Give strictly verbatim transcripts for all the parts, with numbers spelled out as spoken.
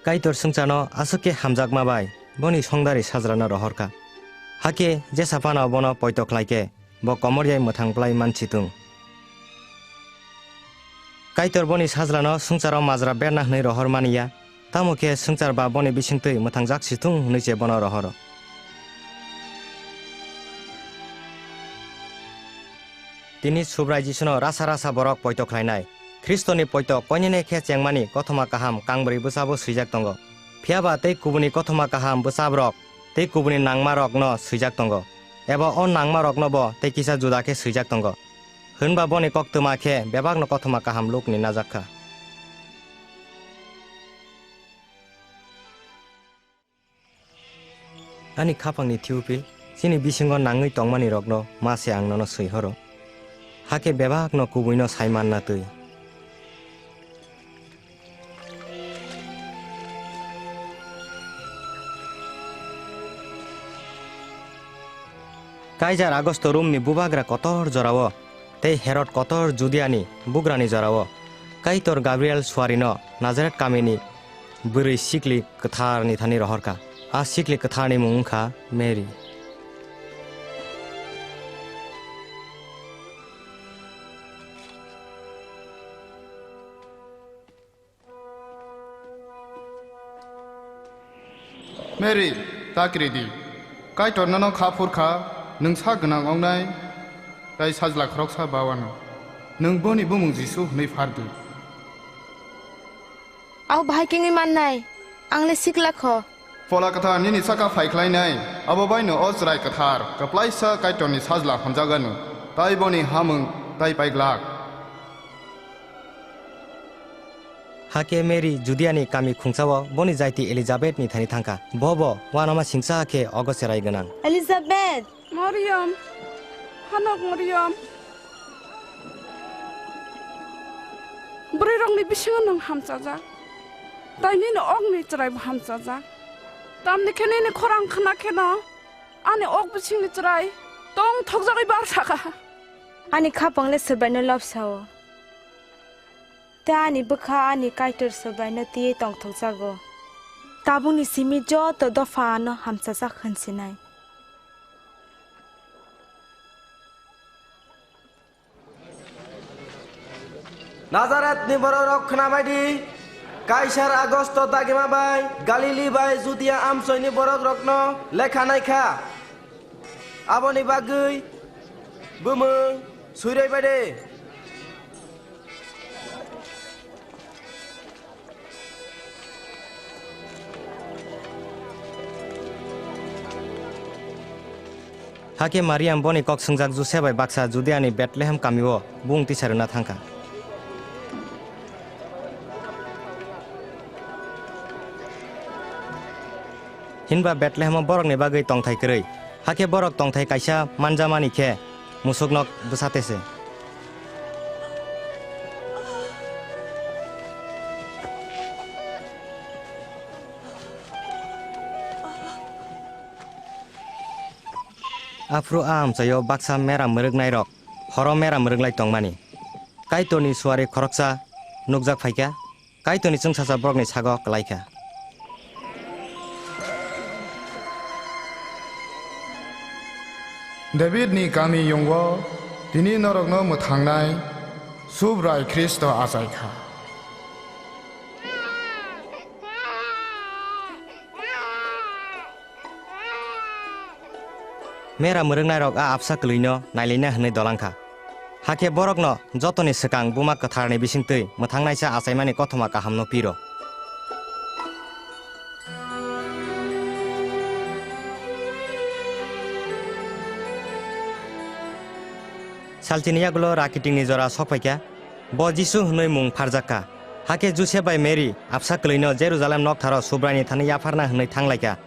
Kaitor swngcharno aswk khe hamjakma bai boni songdari sajlano rohor kha. Hakhe jesa phano bono poito khlai khe, bo komor yai mwthang plai man si thung. Kaitor boni sajlano swngcharo majra berna hwnwi rohor mani ya, tamo khe swngchar ba boni bisingtwi mwthangjak si thung hwnwi se bono rohoro. Tini Subrai Jisuno rasa rasa borok poito khlainai. Khristoni poito koinene khe chengmani kothoma kaham kangbrwi bwsabo swijak tongo. Phiya ba tei kubuni kothoma kaham bwsabrok tei kubuni nangmarokno swijak tongo. Eba o nangmarokno bo tei kisa juda khe swijak tongo. Hwnba boni koktwma khe bebakno kothoma kaham lukni najak kha. Ani khapangni Theophil, chini bisingo nangwi tongmanirokno ma se ang nono swi horo. Hakhe bebakno kubuino sai manna twi. Kaijar Augusto Romni bubagra kotor jorao tei Herod kotor Judiani bugrani jorao Kaitor Gabriel suarino Nazaret kamini bwrwi sikli kwtharni thani rohorkha. A sikli kwtharni mung wngkha Mary. Mary, ta kiri di. Kaitor nono kha phur kha, nwng sak gwnang wngnai, tei sajla khoroksa ba uanw. Nwng boni bumung Jisu hwnwi phar di. Au bahai khe wngwi mannai, ang le sikla kho. Phola Kwthar nini saka phai khlainai, abo baino o chwrai kwthar, kwplaisa Kaitorni sajla hwnjaganw, tei boni hamung tei paiglak. Hakhe Mary Judiani kami khungsao boni jaiti Elizabethni thani thangkha. Bo bo uanama singcha khe ogo cherai gwnang. Elizabeth! Mariam! Hanok Mariam! Bwrwirokni bisingo nwng hamchajak, tei nini okni chwraibo hamchajak. Tamni khe nini khorang khna kheno ani ok bisingni chwrai tongthokjagwi bar sakha. Ani khapang le Subraino lobsao. Tei ani bwkha ani Kaitor Subraino twiwi tongthokjago. Tabukni simi joto dopha ano hamchajak hwnsinai. Nazaretni borokrok khnabai di, Kaisar Augusto dagima bai Galili bai Judia amchoini borokrokno lekha naikha. Aboni bagwi bumung suiraibai de. Hakhe Mariam boni kok swngjak Josep bai baksa Judiani Bethlehem kamio bung tisa rwna thangkha. Hinba Bethlehemo borokni bagwi tongthai kwrwi, hakhe borok tongthai kaisa manjamani khe musuknok bwsa tese. Aphuru a amchaio baksa mera mwrwknairok horo mera mwrwklai tongmani. Kaitorni suari khoroksa nukjak phaikha. Kaitorni chwngsacha borokni sago kwlaikha. Davidni kami yungo tini norokno mwthangnai Subrai Khristo achaikha. Mera mwrwknairok a apsa kwlwino nailaina hwnwi dolangkha. Hakhe borokno jotoni swkang Buma Kwtharni bisingtwi mwthangnaisa achaimani kothoma kahamno piro. Salchini yagulo rakitingni jora sokphaikha, bo Jisu hwnwi mung pharjakkha. Hakhe Josep bai Mary apsa kwlwino Jerusalem noktharo Subraini thani yapharna hwnwi thanglaikha.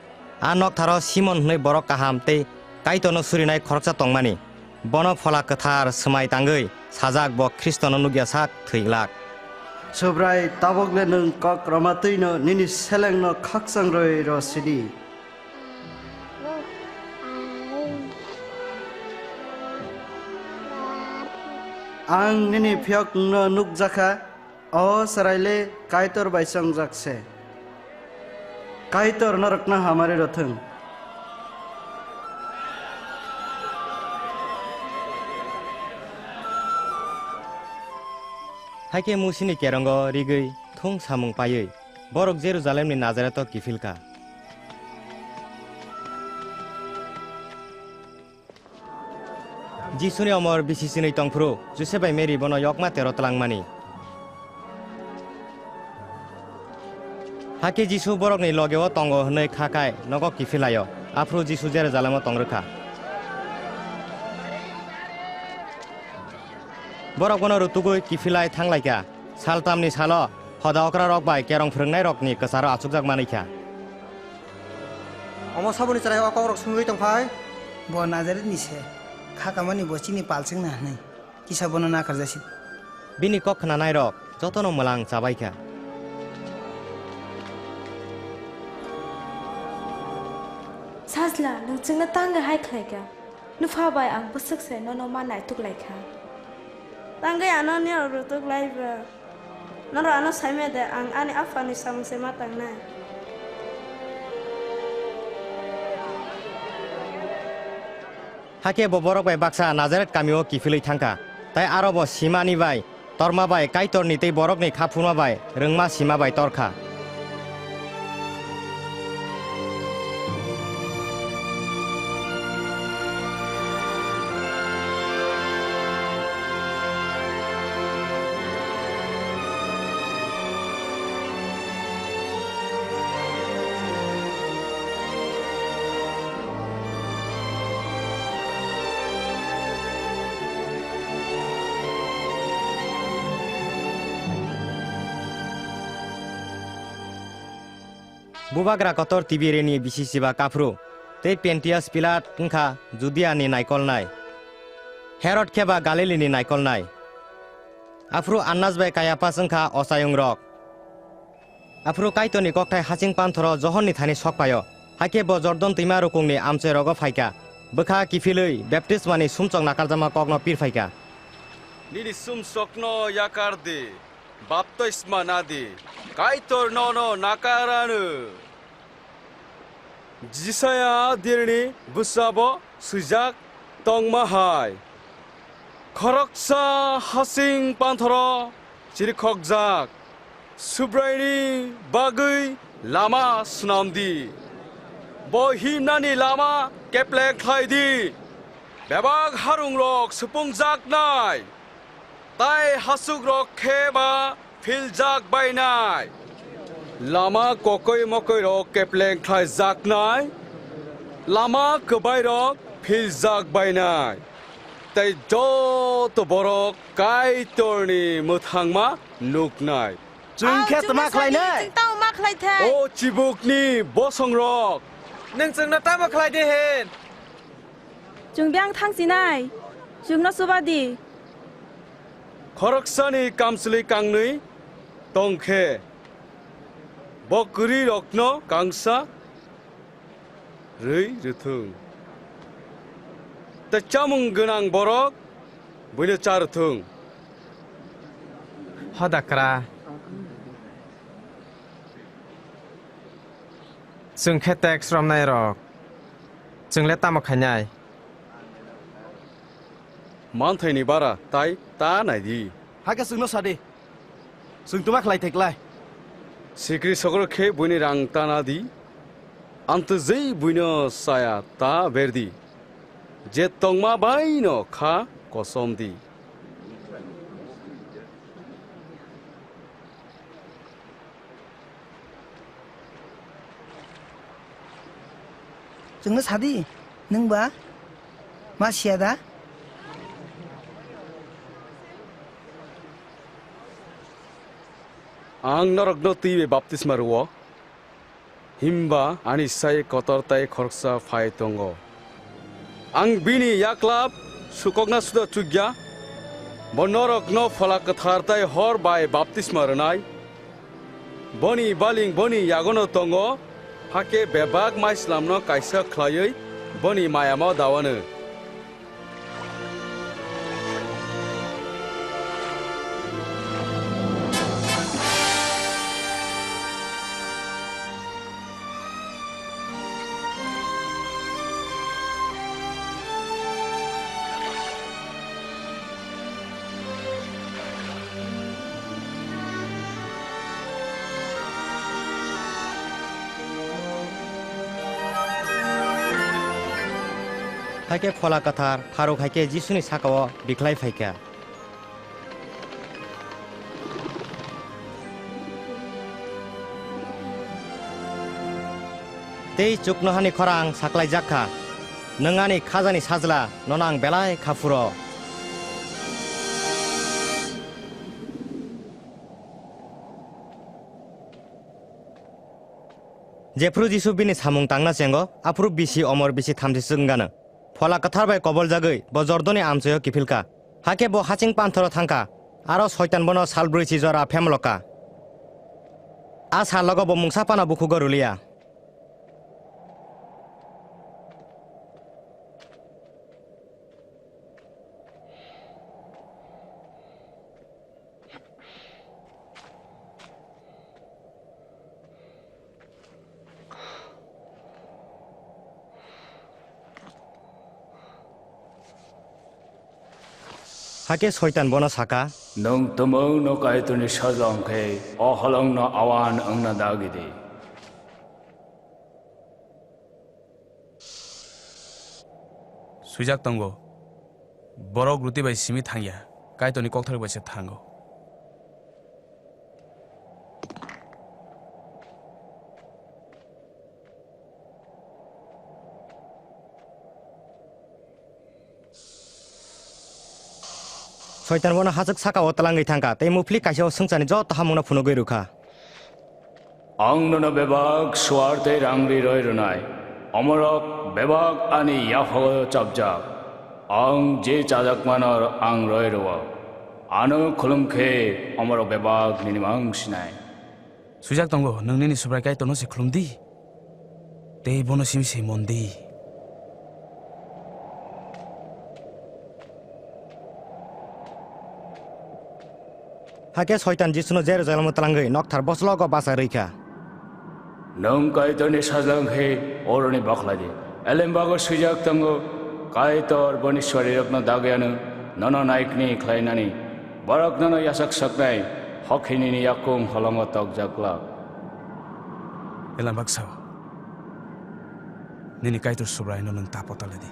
A noktharo Simon hwnwi borok kaham tei Kaitorno surinai khoroksa tongmani. Bono Phola Kwthar swmai tangwi sajak, bo Khristono nukya sak thwi glak. Subrai, tabukle nwng kok rwma twino nini selengno khakchang rwi rw sidi. Ang nini phiyokno nukjakha, o chwraile Kaitor bai chongjak se. Kaitor norokno hamari rwthwng. Hakhe Musini kerongo rigwi thung samung paiwi borok Jerusalemni Nazareto kiphil kha. Jisuni omor bisi sinwi tongphuru Josep bai Mary bono yokma tero twlangmani. Hakhe Jisu borokni logeo tongo hwnwi kha khai nogo kiphil lai-o. Aphuru Jisu Jerusalemo tong rwkha. Borok bono rutugwi kiphil lai thang lai kha. Saltamni salo hoda okrarok bai kerong phwrwngnairokni kwcharo achukjak manwi kha. Omo saboni chwrai o kokrok swngwi tong phai? Bo Nazaretni se, kha kamani bo chini pal chwngna hwnwi, kisa bono nakarjasi. Bini kok khnanairok jotono mwlang chabai kha. Sajla, nwng chwngno tangwi hai khlai kha? Nupha bai ang bwswk se nono ma naituk lai kha. Tangwi ano nirok rwtuk lai ba? Norok ano saimaya de, ang ani aphani samung se ma tangnai. Hakhe bo borok bai baksa Nazaret kamio kiphilwi thang kha, tei aro bo simani bai torma bai Kaitorni tei borokni kha phurma bai rwngma sima bai tor kha. Bubagra kotor Tiberiani bisi chiba kaphru, tei Pontius Pilat wngkha Judiani naikolnai, Herod khe ba Galilini naikolnai. Aphuru Annas bai Kaiapas wngkha ochayungrok. Aphuru Kaitorni kokthai hasing panthoro Johonni thani sok phaio. Hakhe bo Jordan twima rukungni amchoirogo phaikha, bwkha kiphilwi baptismani sumsok nakarjakma kokno pir phaikha. Nini sumsokno yakar di, baptisma na di, Kaitor nono nakar anw. Jisaya dirni bwsabo swijak tongma hai, khoroksa hasing panthoro chirikhokjak, Subraini bagwi lama swnam di. Bo himnani lama kepleng khlai di. Bebak harungrok supungjaknai, tai hasukrok khe ba philjak bainai. Lama kokoi mokoirok kepleng khlaijaknai, lama kwbairok philjak bainai, tei joto borok Kaitorni mwthangma nuknai. Chwng khe tama khlainai? Chwng tamo ma khlai thai? O chibukni bosongrok, nwng chwngno tamo khlai di hin? Chwng biyang thang sinai, chwngno chuba di. Khoroksani kamchwlwi kangnwi tong khe, bo kwrwirokno kangsa rwi rwthwng, tei chamung gwnang borok buino cha rwthwng. Hoda kra. Chwng khe tax romnairok, chwng le tamo khainai? Manthaini bara tai ta nai di. Hakhe chwngno sa di, chwng tma khlai thai klai? Sikri sokro khe buini rang ta na di, amtwjwi buino chaya ta ber di, je tongma baino kha kosom di. Chwngno sa di, nwng ba ma siya da? Ang norokno twi bai baptisma rw-o, himba ani sai kotor tai khoroksa phai tongo. Ang bini yaklap sukokna suda chukya, bo norokno Phola Kwthar tai hor bai baptisma rwnai. Boni baling boni yagono tongo, hakhe bebak maislamno kaisa khlaiwi boni mayamo dawano. Khe Phola Kwthar pharuk hai khe Jisuni sakao bikhlai phai kha. Tei chuknohani khorang saklaijak kha, "Nwng ani khajani sajla, nono ang belai kha phuro." Jephru Jisu bini samung tangna chengo, aphuru bisi omor bisi thamchi chwk wngano. Phola Kwthar bai koboljagwi bo Jordoni amchoio kiphil kha. Hakhe bo haching panthoro thang kha, aro Soitan bono sal brwichi jora phemlo kha. A salogo bo mungsa phano bukhugo rwliya. Hakhe Soitan bono saka, "Nwng tumungno Kaitorni sajla wng khe o holongno auan wngna dagi di." Swijak tongo, "Borok ruti bai simi thangya, Kaitorni kokthar bai se thango." Soitan bono hachwk sakao twlangwi thang kha, tei muphlik kaisa o swngcharni joto hamungno phunugwi rw kha. Ang nono bebak suar tei rang ri roi rwnai, omorok bebak ani yaphago chapjak. Ang je chajakmano ang roi rwo, ano khulum khe omorok bebak nini mang sinai. Swijak tongo, nwng nini Subrai Kaitorno se khulum di, tei bono simi se mon di. Hakhe Soitan Jisuno Jerusalemo twlangwi nokthar boslogo bacha rwi kha. Nwng Kaitorni sajla wng khe oroni bakhlai di. Elembago swijak tongo, "Kaitor boni suarirokno dagwi anw, nono naikni khlainani. Borok nono yachak saknai, hokhinini yakung holongo tokjak glak." Elembak sao, "Nini Kaitor Subraino nwng ta potale di."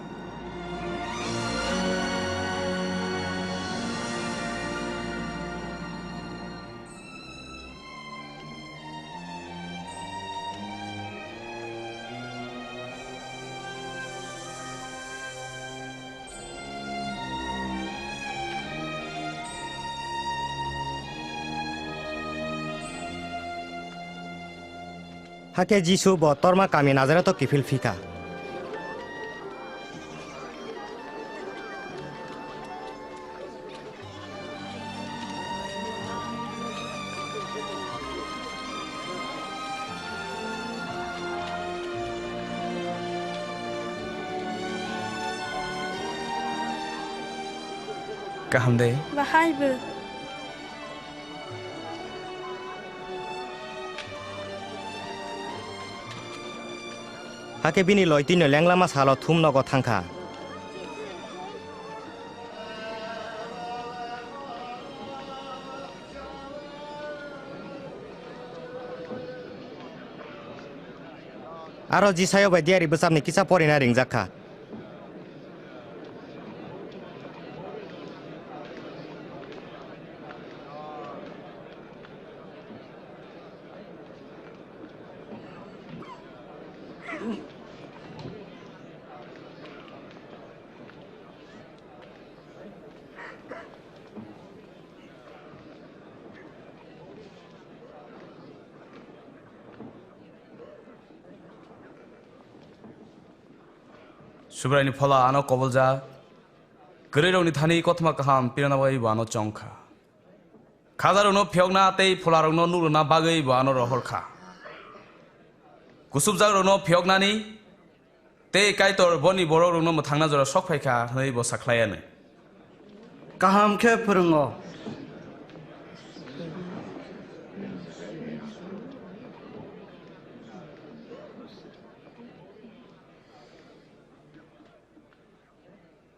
Hakhe Jisu bo torma kami Nazareto kiphil phi kha. Kaham de? Bahai bo. Hakhe bini loitwino lenglama salo thum nogo thang kha. Aro Jisaio bai diyari bwsapni kisa porina ringjak kha. Subraini phola ano koboljak, kwrwirokni thani kothoma kaham pirana bagwi bo ano chong kha. Khajarokno phiyokna tei pholarokno nuk rwna bagwi bo ano rohor kha. Kuchukjakrokno phiyoknani tei Kaitor boni borokrokno mwthangna jora sok phai kha hwnwi bo sakhlai anw. Kaham khe phwrwngo.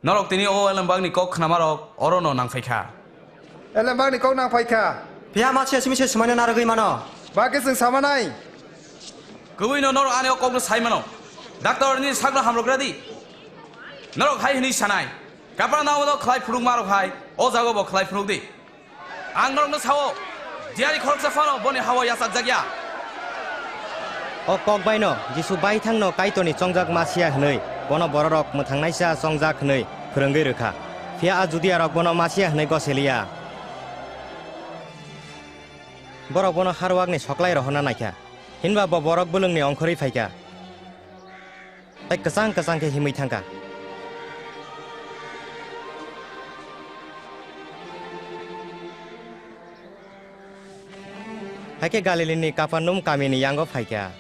Norok tini o elembakni kok khnamarok orono nang phai kha. Elembakni kok nang phai kha. Phiya ma se simi se swmaino narwgwi mano. Ba khe chwng sama nai. Kwbwino norok ani o kokno sai mano. Doctor, nini sakno hamrok rw di. Norok hai hwnwi sanai, Kapernaum-o khlai phunukmarok hai o jagao bo khlai phunuk di. Ang norokno sao, diyari khoroksa phano boni ha-o yachakjak ya. O kok baino Jisu baithangno Kaitorni chongjak Masia hwnwi, bono bororok mwthangnaisa chongjak hwnwi phwrwngwi rwkha. Phiya a Judiarok bono Masia hwnwi goseliya. Borok bono harwakni soklai rohorna naikha, hinba bo borok bwlwngni ongkhorwi phaikha. Tei kwchang kwchang khe himwi thangkha. Hai khe Galilini Kapernaum kamini yango phaikha.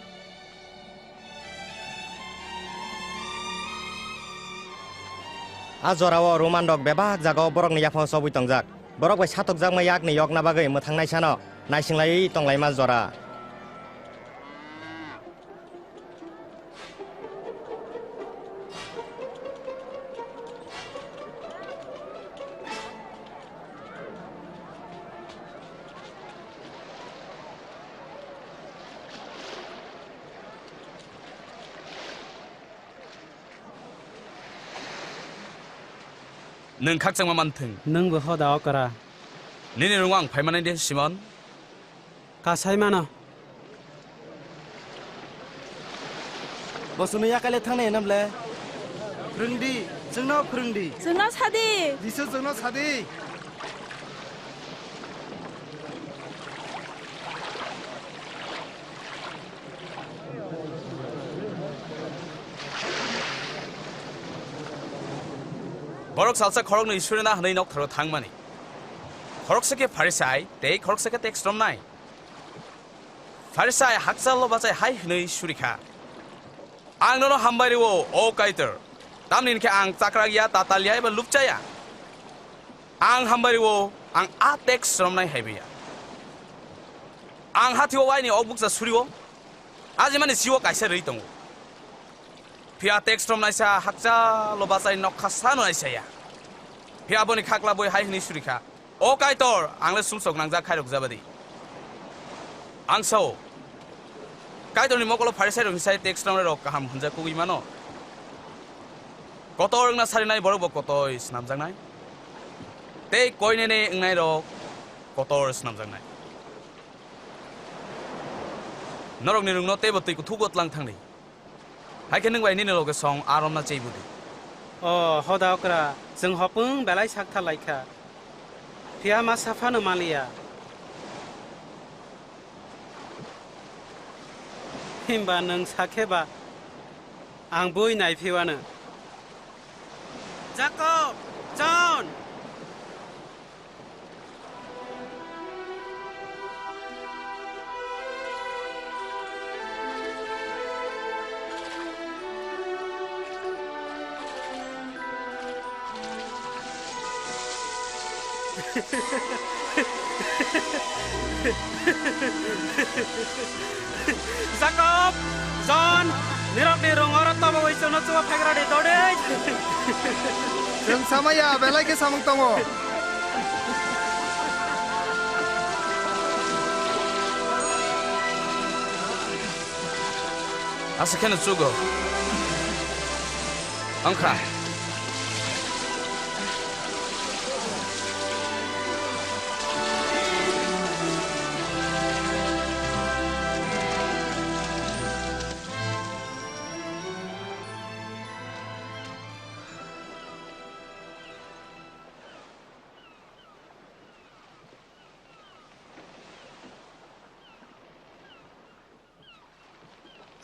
A jorao Romanrok bebak jagao borokni yaphang chobwi tongjak. Borok bai satokjakma yakni yokna bagwi mwthangnaisano naising laiwi tonglaima jora. Nwng khakchangma manthwng. Nwngbo hoda okra. Nini rwngo ang phaimanai de, Simon? Kasai mano. Bo chwngno yakai le thangnai hwnam le? Phwrwngdi, chwngno phwrwngdi. Chwngno sadi. Jisu chwngno sadi. Borok salsa khoroknwi surina hwnwi noktharo thangmani. Khoroksa khe Pharisai tei khoroksa khe teks romnai. Pharisai hakchalo bachai hai hwnwi surikha, "Ang nono hambai rwo, o Kaitor, tamni hwn khe ang chakrak ya, tatal ya eba lupcha ya. Ang hambai rwo, ang a teks romnai hai ya. Ang hathio waini ok bukcha surio, ajimani sio kaisa rwi tongo." Phiya teks romnaisa hakchalo bachai nokha sano naisaya. Phiya boni khakla boi hai hwnwi surikha, "O Kaitor, ang le sumsok nangjak khairok jabadi. Ang sao, Kaitorni mokolo Pharisairokni sai teks romnairok kaham hwnjak kugui mano. Kotor wngna sarinai borok bo kotoi snamjaknai, tei koinene wngnairok kotor snamjaknai. Norokni rwngno teibo twi kuthugo tlang thangdi. Hai khe nwng bai nini loge song a romna chei budi." O hoda okra, chwng hopung belai sak tha lai kha. Phiya ma saphano maliya. Himba nwng sakhe ba ang bui nai phiwano. Jakob, Jon! Jakob, Jon, nirokni rung oro tobo bai chwngno chuba phaikra di, dodei. Chwng samaya, belai khe samung tongo. Aswk kheno chugo. Wngkha.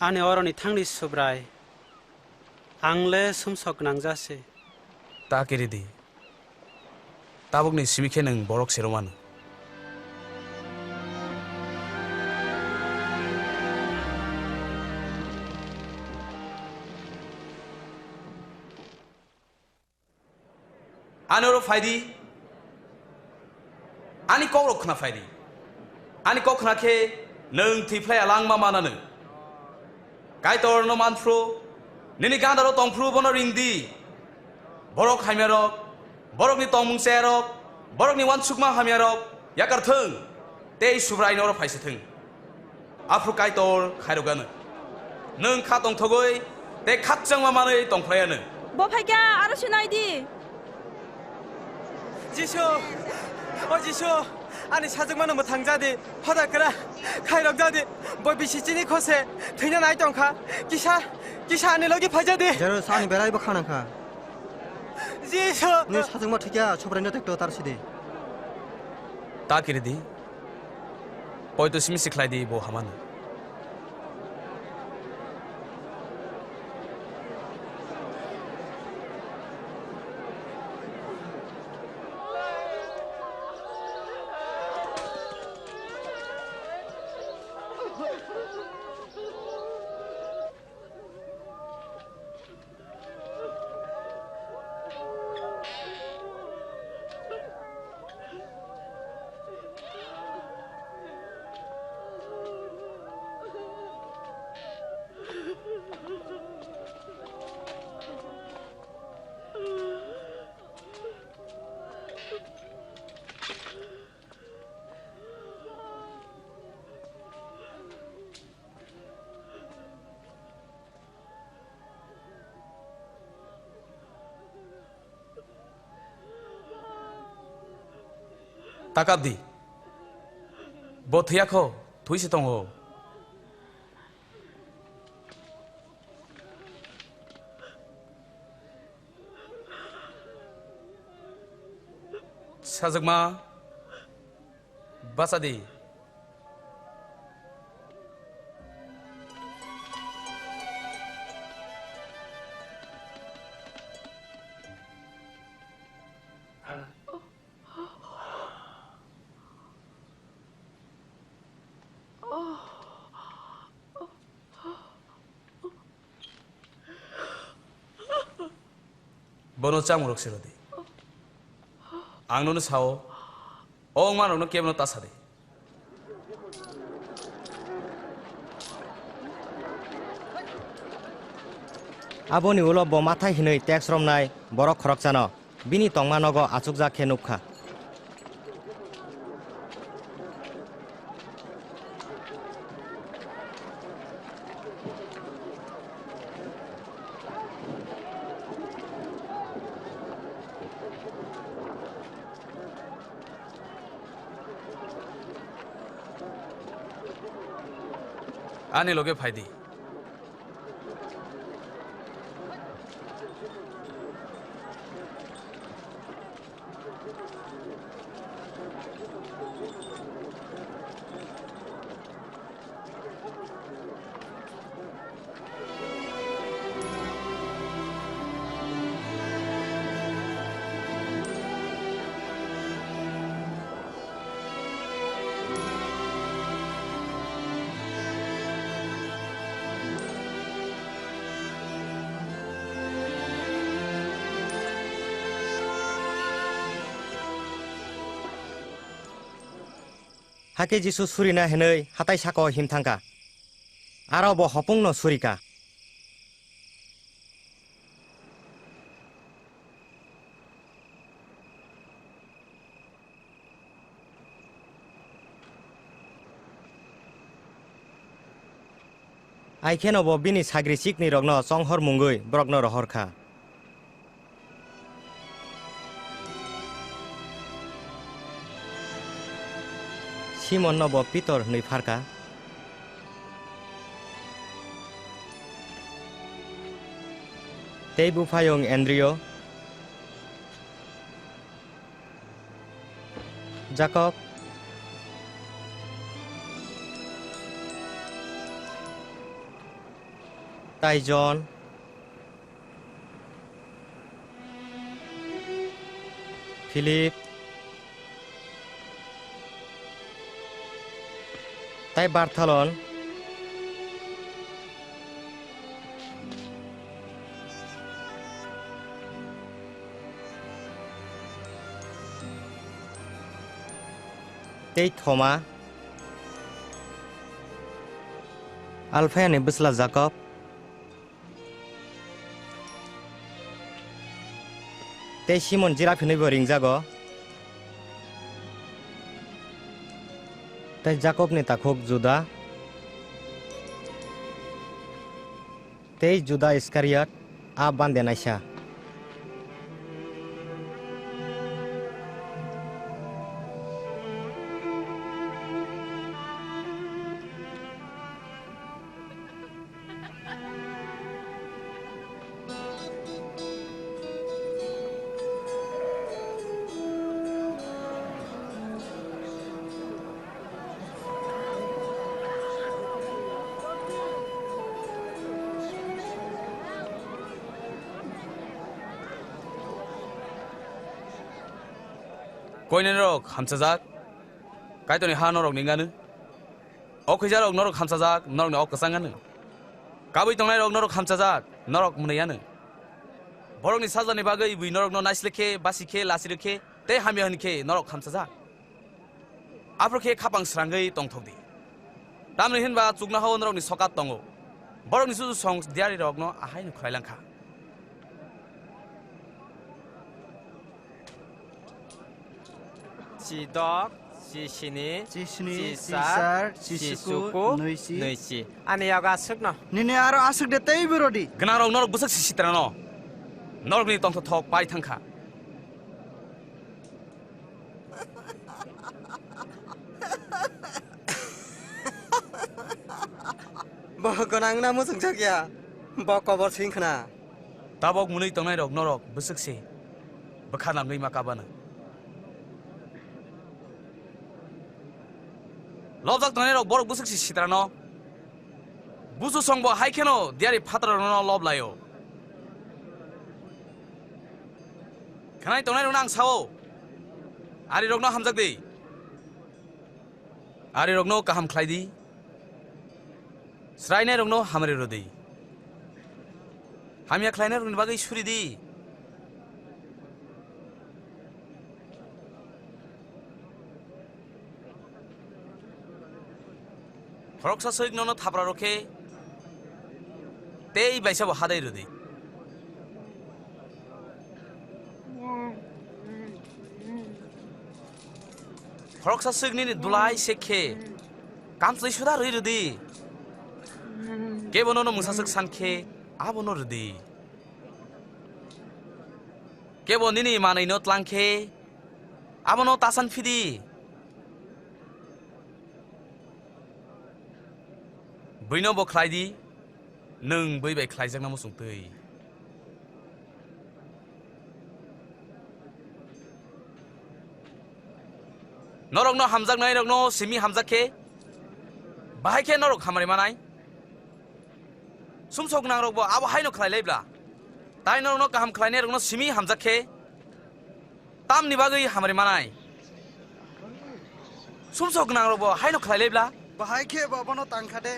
Ani oroni thangni Subrai, ang le sumsok gwnang jase. Ta kiri di. Tabukni simi khe nwng borok se rwmano. Ani oro phai di, ani kok rok khna phai di. Ani kok khna khe nwng thwi phlai ya langma mana nwng. Kaitor no man phru, nini ganda ro tong phru bono ring di. Borok hamya rok, borok ni tongmung chaya rok, borok ni uansukma hamya rok yakar thung, tei Subrai no oro phai se thung. Aphuru Kaitor khairok anw. Nwng kha tongthogwi tei khakchangma manwi tong phlai anw. Bo phaikha, aro se nai di. Jisu, o Jisu, ani sajwkmano mwthang ja di, hoda kwra khairok ja di, bo bisi chini khose thwina nai tongkha, kisa, kisa ani logi phai ja di. Jero sani berai bo khanang kha. Jisu. Ni sajwkma thikya, Subraino tekto tar sidi. Ta kiri di. Poito simi sikhlai di bo hamano. Takap di. Bo thwiya kho, thwi se tongo. Sajwkma, bacha di. Bono chamung rok se rw di. Ang nono sao, o wngma rokno kebo no ta sa di. Aboni ulo bo mathai hinwi teks romnai borok khoroksano bini tongma nogo achukjak khe nukha. Ani loge phai di. Hakhe Jisu surina hinwi hatai saka-o him thangkha. Aro bo hopungno surikha. Hai kheno bo bini sagri chiknwirokno chonghor mungwi borokno rohor kha. Simonno bo Pitor hwnwi phar kha. Tei buphayung Andriyo. Jakob tai Jon, Philip tai Bartholon, tei Thoma, Alphayani bwsla Jakob, tei Simon Jirap hinwibo ringjago, tei Jakobni takhuk Juda, tei Juda Iskariot, a bande naisa. Koinani rok hamchajak, Kaitorni ha norok ni wnganu. O khuijarok norok hamchajak, norokni o kwchang wnganu. Kabui tongnai rok norok hamchajak, norok mwnwi wnganu. Borokni sajlani bagwi bui norokno naisle khe, basi khe, lachirwi khe, tei hamya hwn khe norok hamchajak. Aphuru khe khapang srangwi tongthok di. Tamni hinba chuknoha-o norokni sokat tongo. Borokni chuchusong diyarirokno ahaino khlai lang kha. Chidok, chisini, chisini, chisar, chisar, chisuku, chisuku, nuisi. Nuisi. Ani yago aswkno. Nini aro aswk de teibo rodi. Gwnangrok norok bwswk si sitrano. Norokni tongthok thok pai thang kha. Bo gwnang na muchungjak ya? Bo kobor sing khna. Tabok mwnwi tongnairok norok bwswk se bwkha nangwi ma kabano. Lobjak tongnairok borok bwswk se sitrano. Busu songbo hai kheno diyari phatarrokno lob laio. Khnai tongnairokno ang sao, arirokno hamjak di. Arirokno kaham khlai di. Srainairokno hamri rw di. Hamya khlainairokni bagwi suri di. Khoroksa swk nono thapra rw khe tei baisa bo hadai rw di. Khoroksa swk nini dulai se khe kamchlwi suda rwi rw di. Kebo nono mungsa swk san khe abono rw di. Kebo nini manwino tlang khe abono ta san phi di. Buino bo khlai di, nwng bui bai khlaijakna muchung twi. Norokno hamjaknairokno simi hamjak khe, bahai khe norok hamari manai. Sumsok gwnangrokbo abo haino khlai lai bla. Tai norokno kaham khlainairokno simi hamjak khe, tamni bagwi hamari manai? Sumsok gwnangrokbo haino khlai lai bla. Bahai khe bo bono tang kha de.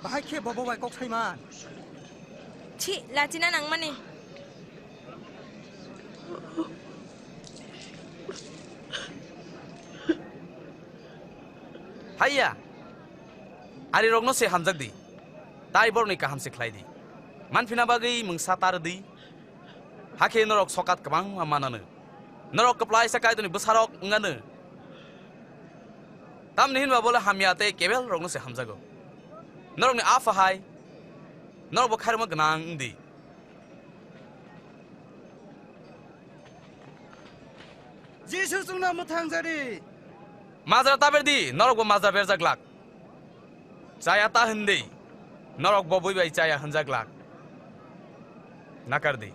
Bahai khe bo bo bai kok sai man. Chi, lachina nangmani. Haiya, arirokno se hamjak di, tai borokni kaham se khlai di. Manphina bagwi mungsa tar di, hakhe norok sokat kwbangma mananw. Norok kwplaisa Kaitorni bwsarok wnganw. Tamni hinba bole hamya tei kebelrokno se hamjago. Norokni Apha hai norokbo khairokma gwnang wng di. Jisu chwngno mwthang jadi. Majra ta ber di, norokbo majra berjak glak. Chaya ta hwn di, norokbo bui bai chaya hwnjak glak. Nakar di,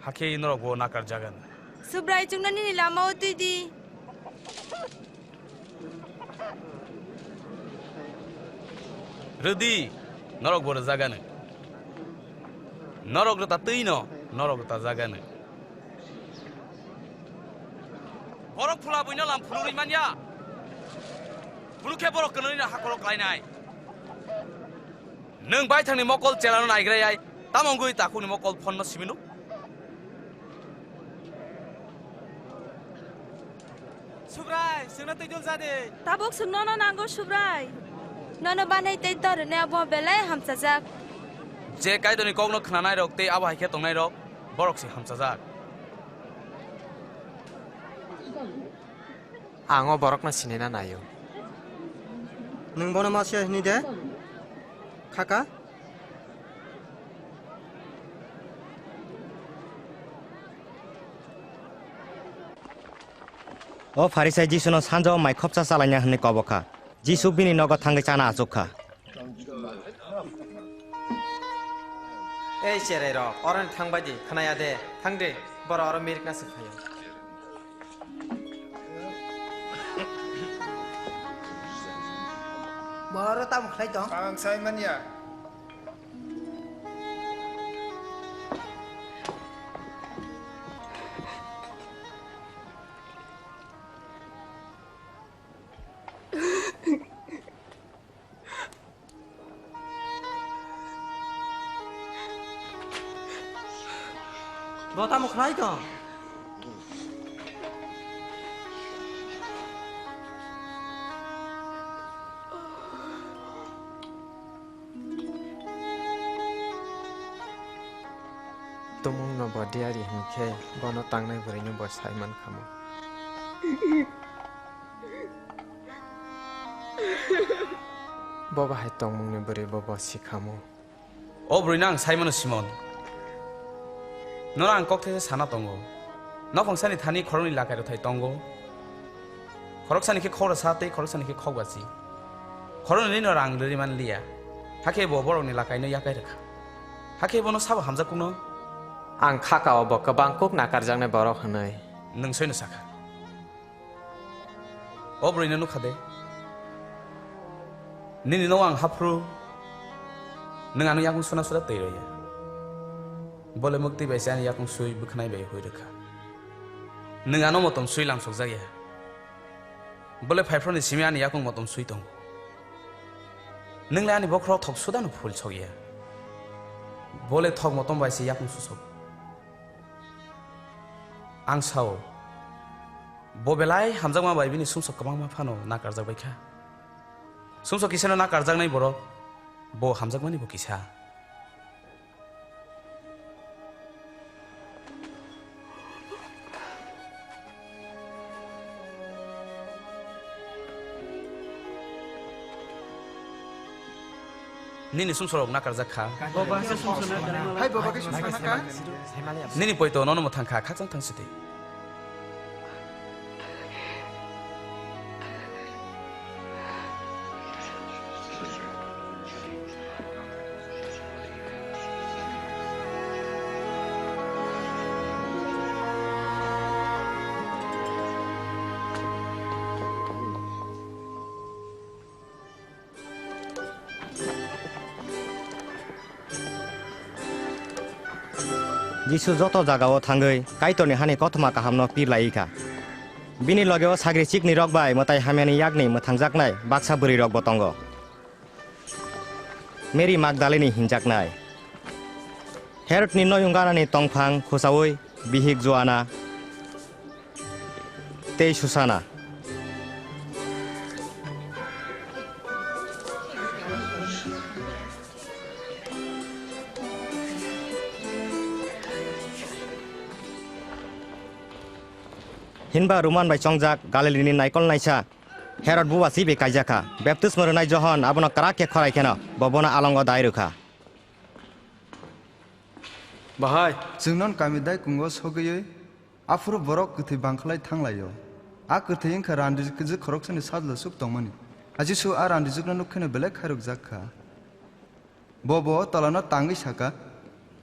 hakhe norokbo nakar jagan. Subrai chwngno nini lama-o twi di. Rwdi, norokbo rwjaganw. Norok rwta twino, norok rwta jaganw. Borok phula buino lam phunugwi manya. Phunuk khe borok kwnwino hakoro klainai. Nwng baithangni mokol chelano naigrayai, tamo wngwi takhukni mokol phonno simino? Subrai, chwngno twi dul jadi. Tabuk chwng nono nango, Subrai. Nono banai tei torne abo belai hamchajak. Je Kaitorni kokno khnanairok tei abo hai khe tongnairok, borok se hamchajak. Ang o borokno sinina naio. Nwng bono Masia hini de? Khaka? O Pharisai Jisuno sanjao mai khopsa chalaina hwnwi kobo kha. Jisu bini nogo thangwi chana achuk kha. Ei cherai rok, oroni thang bai di, khwnaya de, thang de, borok oro mirikna se phaio. Bo oro tamo khlai tong? Ang sai manya. Bo tamo khlai tong? Tumungno bo diari hinkhe bono tangnai bwrwino bo sai mankhamu. Bo bahai tongmungni bwrwi bo bo sikhamu. O bwrwino ang saimano Simon. Nono ang kok these sana tongo. Nokhong sani thani khoroknwi lakai rwthai tongo. Khoroksani khe khok rwsa tei khoroksani khe khok bachi. Khoroknwi nino rang rwrwi man liya. Hakhe bo borokni lakaino yakai rwkha. Hakhe bono sabo hamjak kukno. Ang kha ka o bo kwbang kuk nakarjaknai borok hwnwi. Nwng soino sakha. O bwrwino nukha de. Nini nogo ang haphru. Nwng ano yakung suna sura twi rwya. Bole mukti bai se ani yakung sui bwkhnai bai hui rwkha. Nwng ano motom sui lamsokjakya. Bole phaiphroni simi ani yakung motom sui tongo. Nwng le ani bokhorok thok sudano phul sokya. Bole thok motom bai se yakung susok. Ang sao, bo belai hamjakma bai bini sumsok kwbangma phano nakarjak bai kha. Sumsok kisano nakarjaknai borok, bo hamjakmani bo kisa. Nini sumsorok nakarjak kha. Hai, bo bagwi sumsok nakar. Nini poito nono mwthang kha, khakchang thang sidi. Jisu joto jagao thangwi Kaitorni hani kothoma kahamno pir lai kha. Bini logeo sagri chiknirok bai mwtai hamyani yakni mwthangjaknai baksa bwrwirokbo tongo. Mary Magdalini hinjaknai, Herodni noyung ganani tongphang khusaui bihik Joana tei Susana. Hinba Ruman bai chongjak Galilini naikol naisa Herod buba chibi kaijakha. Baptisma rwnai Johon abono kwrak khe khorai kheno bo bono alongo dai rwkha. Bahai, chwng non kami dai kungo sogwiwi aphuru borok kwthwi bangkhlai thanglaio. A kwthwi wngkha randijwk khoroksani sajla suk tongmani. A Jisu a randijwkno nuk kheno belai khairokjak kha. Bo bo tolano tangwi saka,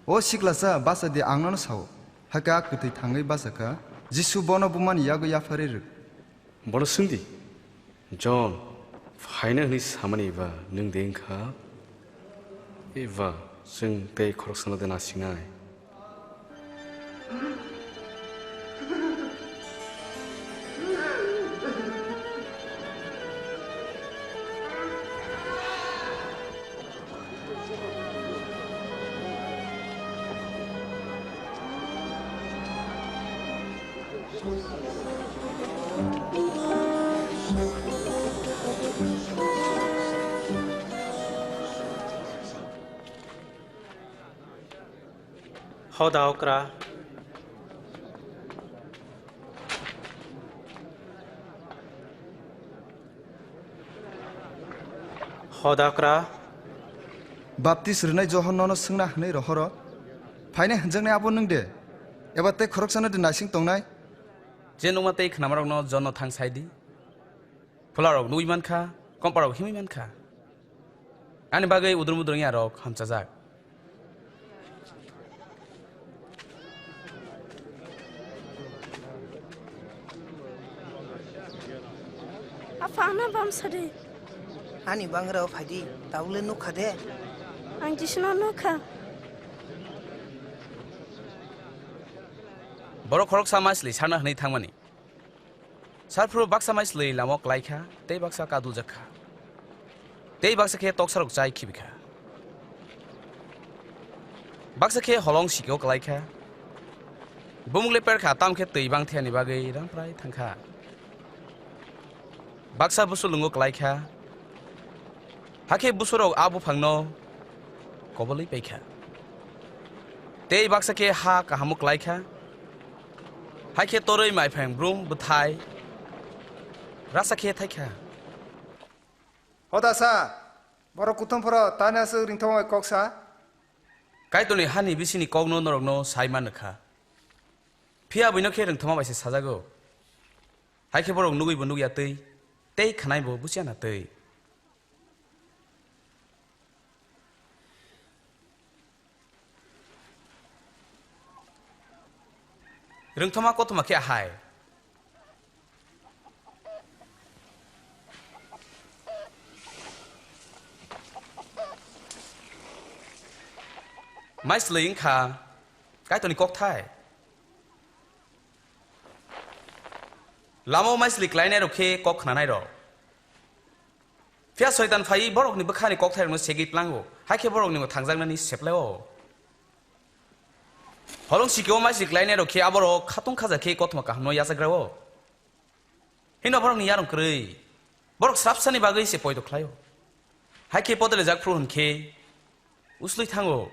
"O siklasa, basa di, ang nono sao." Hakhe a kwthwi thangwi bachakha. Jisu bono bumani yago yapharwi rwk. Bono swng di, "John phaina hwnwi samani eba nwng de wngkha? Eba chwng tei khoroksano de nasinai?" Hoda okra. Hoda okra. Baptis rwnai Johon nono swngna hwnwi rohoro. Phainai hwnjaknai abo nwng de? Eba tei khoroksano de naising tongnai? Je nukma tei khnamarokno Johonno thang sai di. Phularok nugwi man kha, komparok himwi man kha. Ani bagwi udur mudur wngya rok hamchajak. Apha, ano bam sadi. Ani bangra o phaidi, tabukle nukha de. Ang Jisuno nukha. Borok khoroksa maisli sarna hwnwi thangmani. Sarphuru baksa maisli lamo kwlai kha, tei baksa kaduljak kha. Tei baksa khe toksarok chai khibi kha. Baksa khe holong sikio kwlai kha, Bumung le perkha, tamo khe twi bang thani bagwi ramprai thangkha. Baksa busulungo klaikha. Hakhe busurok a buphangno kobolwi paikha. Tei baksa khe ha kahamo klaikha. Hakhe torwi maiphang brum bwthai rasa khe thaikha. Hoda sa, borok kuthum phoro tani aswk ringthoma bai kok sa? Kaitorni hani bisini kokno norokno sai man kha. Phiya buino khe ringthoma bai se sajago. Hai khe borok nugwi bo nugya twi, tei khnai bo buchya na twi. Rwngthoma kothoma khe ahai. Maislwi wngkha Kaitorni kokthai. Lama o maislwi klainairok khe kok khnanairok. Phiya Soitan phaiwi borokni bwkhani kokthairokno segwi plango, hai khe borokni bo thangjaknani seplai-o. Holong sikio maislwi klainairok khe aborok khatung khaja khe kothoma kahamno yachagra-o. Hino borokni yarong kwrwi, borok srapsani bagwi se poito khlai-o. Hai khe podolejak phru hwn khe uslwi thango.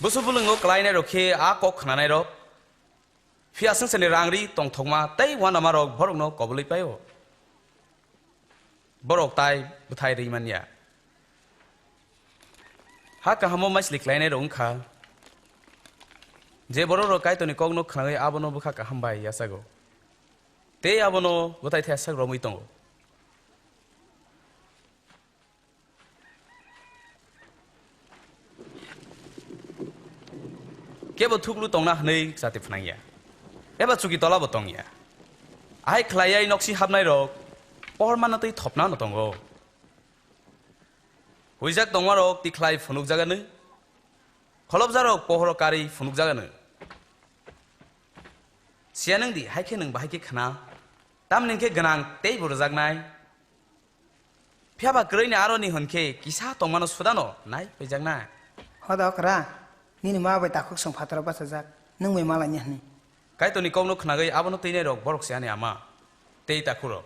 Busu bulwngo klainairok khe a kok khnanairok, phiya swngcharni rang ri tongthokma tei uanamarok borokno kobolwi pai-o. Borok tai bwthai rwi man ya. Ha kahamo maislwi klainairok wng kha, je bororok Kaitorni kokno khnawi abono bwkha kaham bai yachago, tei abono bwthai thaisak romwi tongo. Kebo thuklu tongna hwnwi chati phnang ya, eba chuki tola bo tong ya. Ahai khlaiwi noksi hapnairok pohor manna twi thopna no tongo. Huijak tongmarok tikhlai phunukjagano, kholopjakrok pohoro karwi phunukjagano. Siya nwng di, hai khe nwng bahai khe khna, tamni hwn khe gwnang tei bo rwjaknai. Phiya ba kwrwini aroni hwn khe kisa tongmano sudano nai paijaknai. Hoda okra, nini ma bai takhuk chwng phataro bachajak, nwng bai malaini hwnwi. Kaitorni kokno khnagwi abono twinairok borok se ani ama tei takhukrok.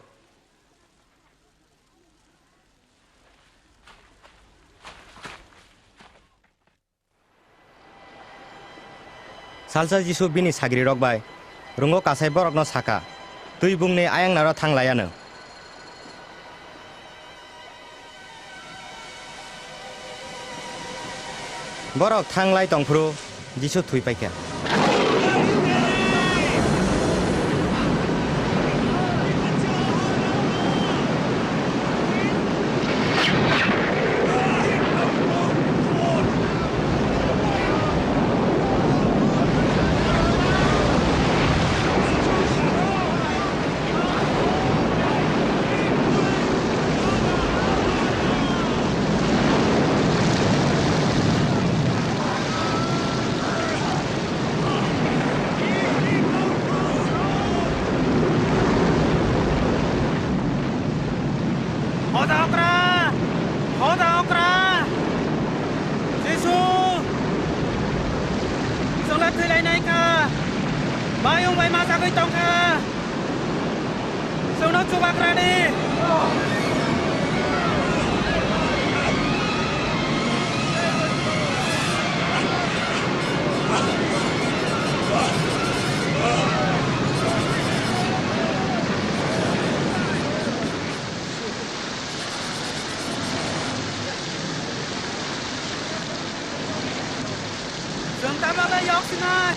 Salsa Jisu bini sagrirok bai rungo kasai borokno saka, "Twi bungni ayang naro thang lai anw." Borok thang lai tong phuru Jisu thwi pai kha. Hoda okra! Hoda okra! Jisu! Chwngla thwilainai kha! Bayung bai ma jagwi tong kha! Chwngno chubakrani! Chwng tamo khe yok sinai.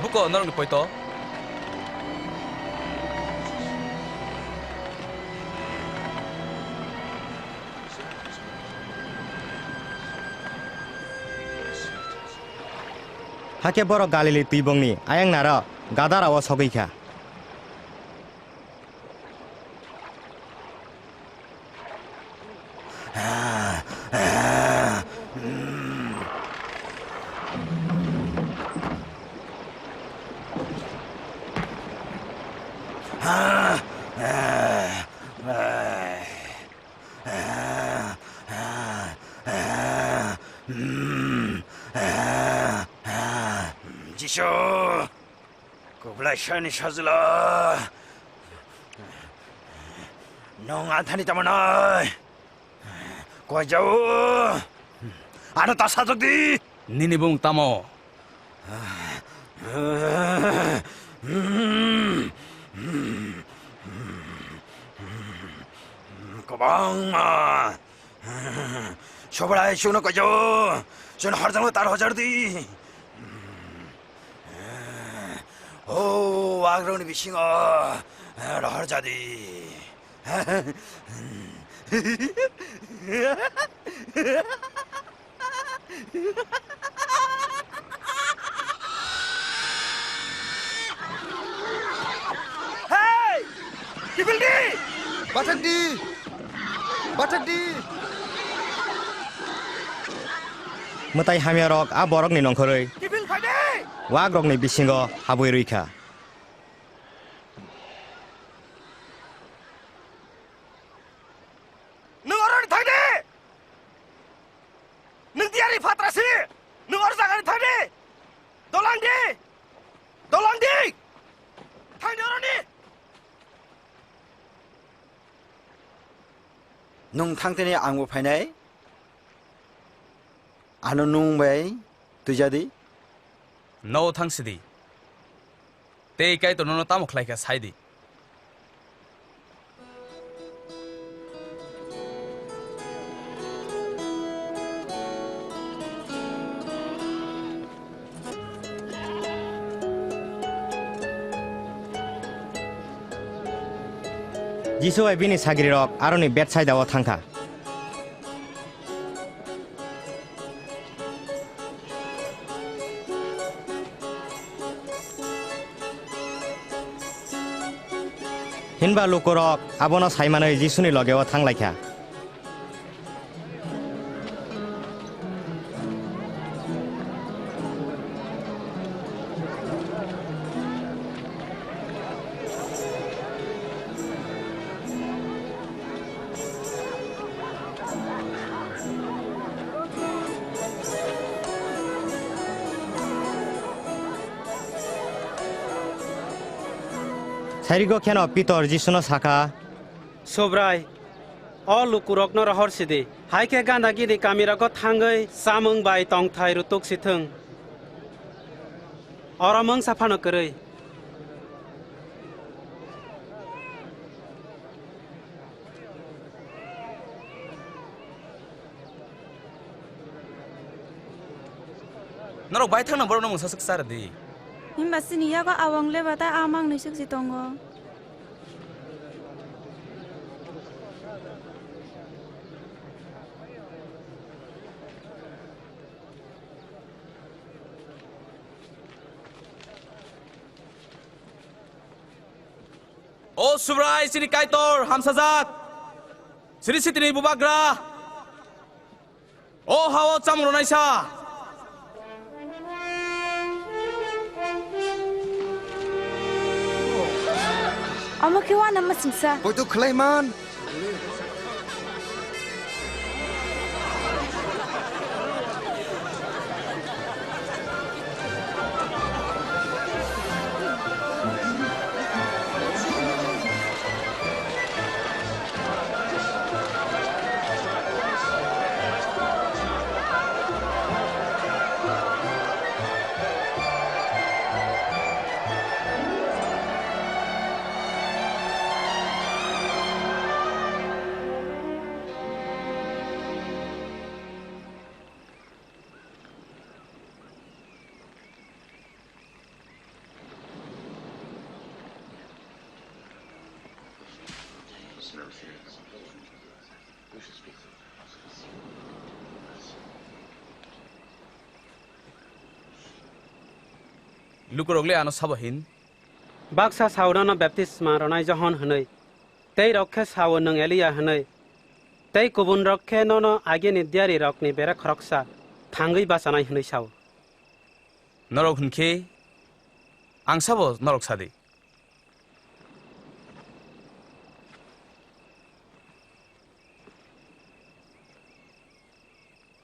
Buko norokni poito. Hakhe borok Galili twibongni ayang naro Gadara-o sogwi kha. Jisu, kublai sani sajla. Nong anthani tamanai. Koi jao. Ano ta sajak di. Nini bung tamo? Kwbangma. Sobrai, chwngno koi jao. Chwngno horjakno tar hojar di. O wagrokni bisingo rohor jadi. Hey! Kiphil di! Bathak di! Bathak di! Mwtai hamya rok a borok ni nongkhorwi. Kiphil phai di! Wak rok ni bisingo habwi rwi kha. Nwng oro ni thang di! Nwng diyari phatra si! Nwng oro jaga ni thang di! Dolang di! Dolang di! Thang di oro ni! Nwng thang tini ang bo phainai. Ano nwng bai twijadi. No thang sidi. Tei Kaitor nono tamo khlai kha sai di. Jisu bai bini sagrirok aroni Betsaida o thang kha. Hinba lukurok abono saimanwi Jisuni logeo thang lai kha. Sairigo kheno Pitor Jisuno sakha, Subrai, o lukurokno rohor sidi, hai khe gana gini kamirogo thangwi chamung bai tongthai rutuk si thung. Oro mungsa phano kwrwi. Norok bai thangna borokno mungsa swk char di. Himba chini yago awang leba ta a mang nwi swk si tongo. O Subrai, chini Kaitor, hamsajak. Sri Sitini Bubagra. O hao chamung rwnaisa. Omo khe uanama singsa. Poito khlai man. Lukurok le ano sabo hin? Baksa sao nono baptisma rwnai Johon hwnwi, tei rok khe sao nwng Elia hwnwi, tei kubunrok khe nono agini diyarirokni bere khoroksa thangwi bachanai hwnwi sao. Norok hwn khe ang sabo norok sa di.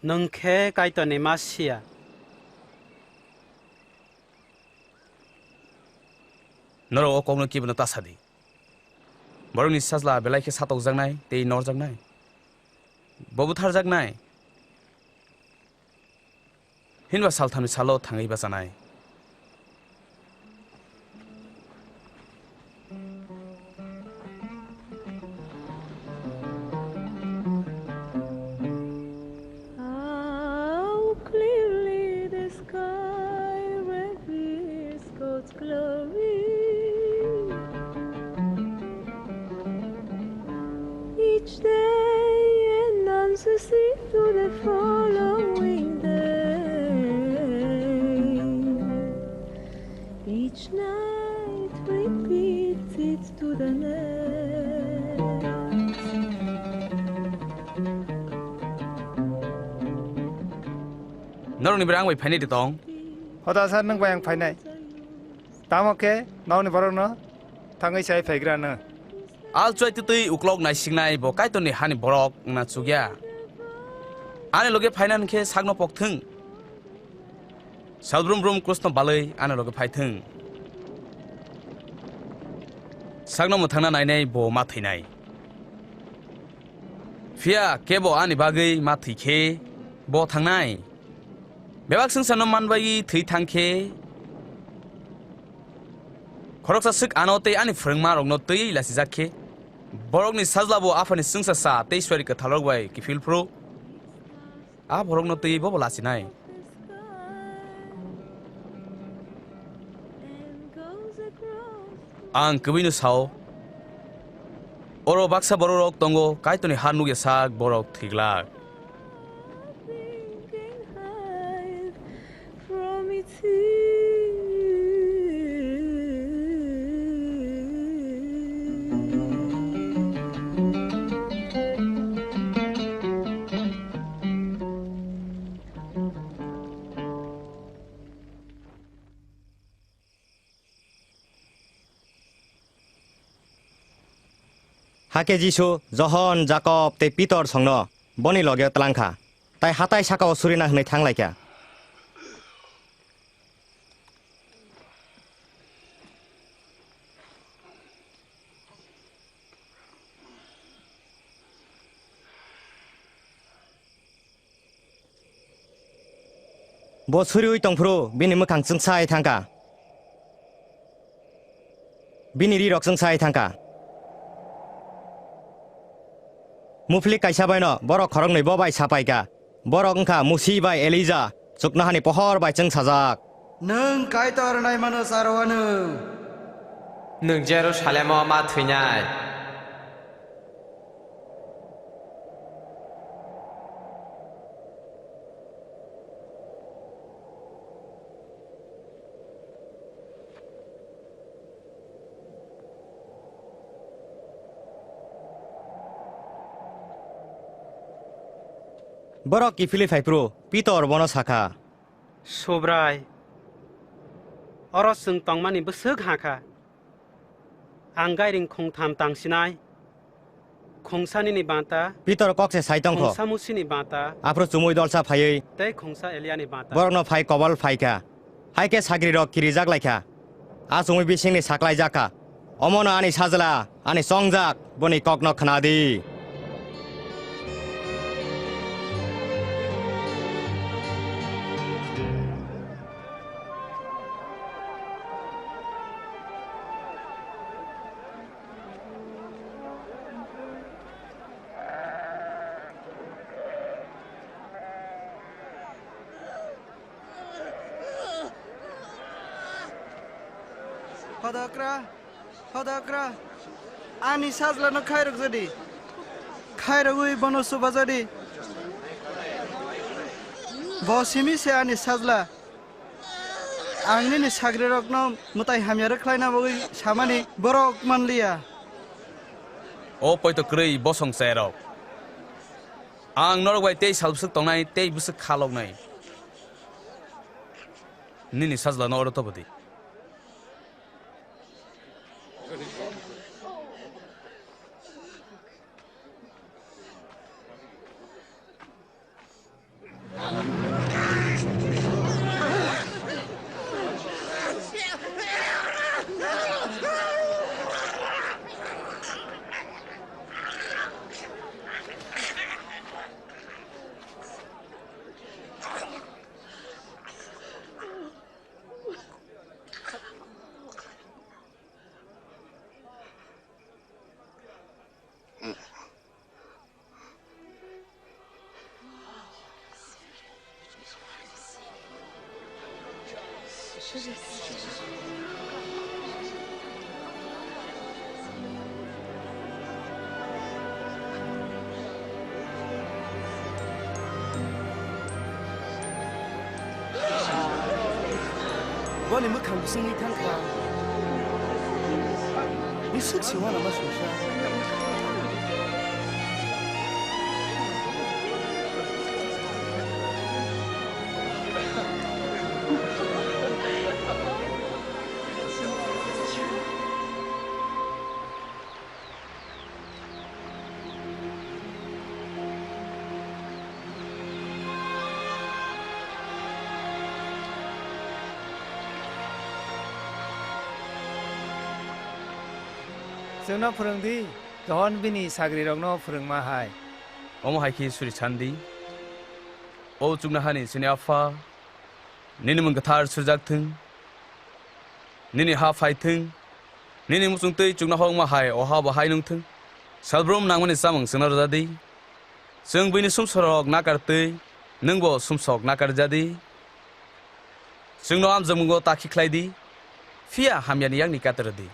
Nwng khe Kaitorni Masia. Norok o kokno kibono ta sadi. Borokni sajla belai khe satokjaknai tei norjaknai. Bo butharjaknai. Hinba salthamni salo thangwi bachanai. How clearly the sky reveals God's glory. Each day announces it to the following day. Each night repeats it to the next. Norokni bwrang bai phainai de tong? Hoda sir, nwng bai ang phainai. Tamo khe nokni borokno thangwi chai phaigrano. Al chuai twtwi uklok naisiknai bo Kaitorni hani borok wngna chukya. Ani loge phaina hwn khe sakno pokthwng. Sal brum brum krusno balwi ani loge phaithwng. Sakno mwthangna nainai bo ma thwinai. Phiya kebo ani bagwi ma thwi khe bo thangnai. Bebak swngcharno manbai thwi thang khe, khoroksa swk ano tei ani phrwngmarokno twiwi lachijak khe, borokni sajlabo Aphani chwngsacha tei Suari Kwtharrok bai kiphil phuru, a borokno twiwi bobo lachinai. Ang kwbwino sao, oro baksa bororok tongo, Kaitorni ha nukya sak borok thwi glak. Hakhe Jisu Johon, Jakob tei Pitor songno boni loge tlang kha, tai hatai saka-o surina hwnwi thang lai kha. Bo suriui tongphuru bini mwkhang chwngsai thangkha. Bini rirok chwngsai thangkha. Muphlik kaisa baino borok khoroknwi bo bai sapaikha. Borok wngkha Musi bai Elija, chuknohani pohor bai chwngsajak. Nwng Kaitor naimano cha rw anw. Nwng Jerusalemo ma thwinai. Borok kiphilwi phai phuru Pitor bono sakha, Subrai, oro chwng tongmani bwswk ha kha. Ang gairing khongtham tangsinai, khongsa nini banta, Pitor kok se sai tongkho. Khongsa Musini banta, aphuru chumui dolsa phaiwi, tei khongsa Eliani banta. Borokno phai kobol phaikha. Hai khe sagrirok kirijak laikha. A chumui bisingni saklaijak kha. Omono ani sajla, ani chongjak, boni kokno khna di. Hodokra, hodokra, ani sajlano khairok jodi, khairogwi bono chuba jodi, bo simi se ani sajla. Ang nini sagrirokno mwtai hamya rwkhlaina bagwi samani borok manliya. O poito kwrwi bosong chayarok, ang norok bai tei sal bwswk tongnai tei bwswk kha loknai. Nini sajlano oro tobo di. Boni mwkhang bisingwi thangkha. Bisik siwana ma sungsa. Chwngno phwrwng di, Johon bini sagrirokno phwrwngma hai. Omo hai khe suri san di, O chuknohani chini Apha, nini mung kwthar surjak thung, nini ha phai thung, nini muchung twi chuknohokma hai o ha bo hai nung thung. Salbrum nangmani chamung chwngno rwja di. Chwng buini sumsorok nakar twi, nwngbo sumsok nakar rwja di. Chwngno amjokmungo ta khikhlai di, phiya hamyani yakni kata rw di.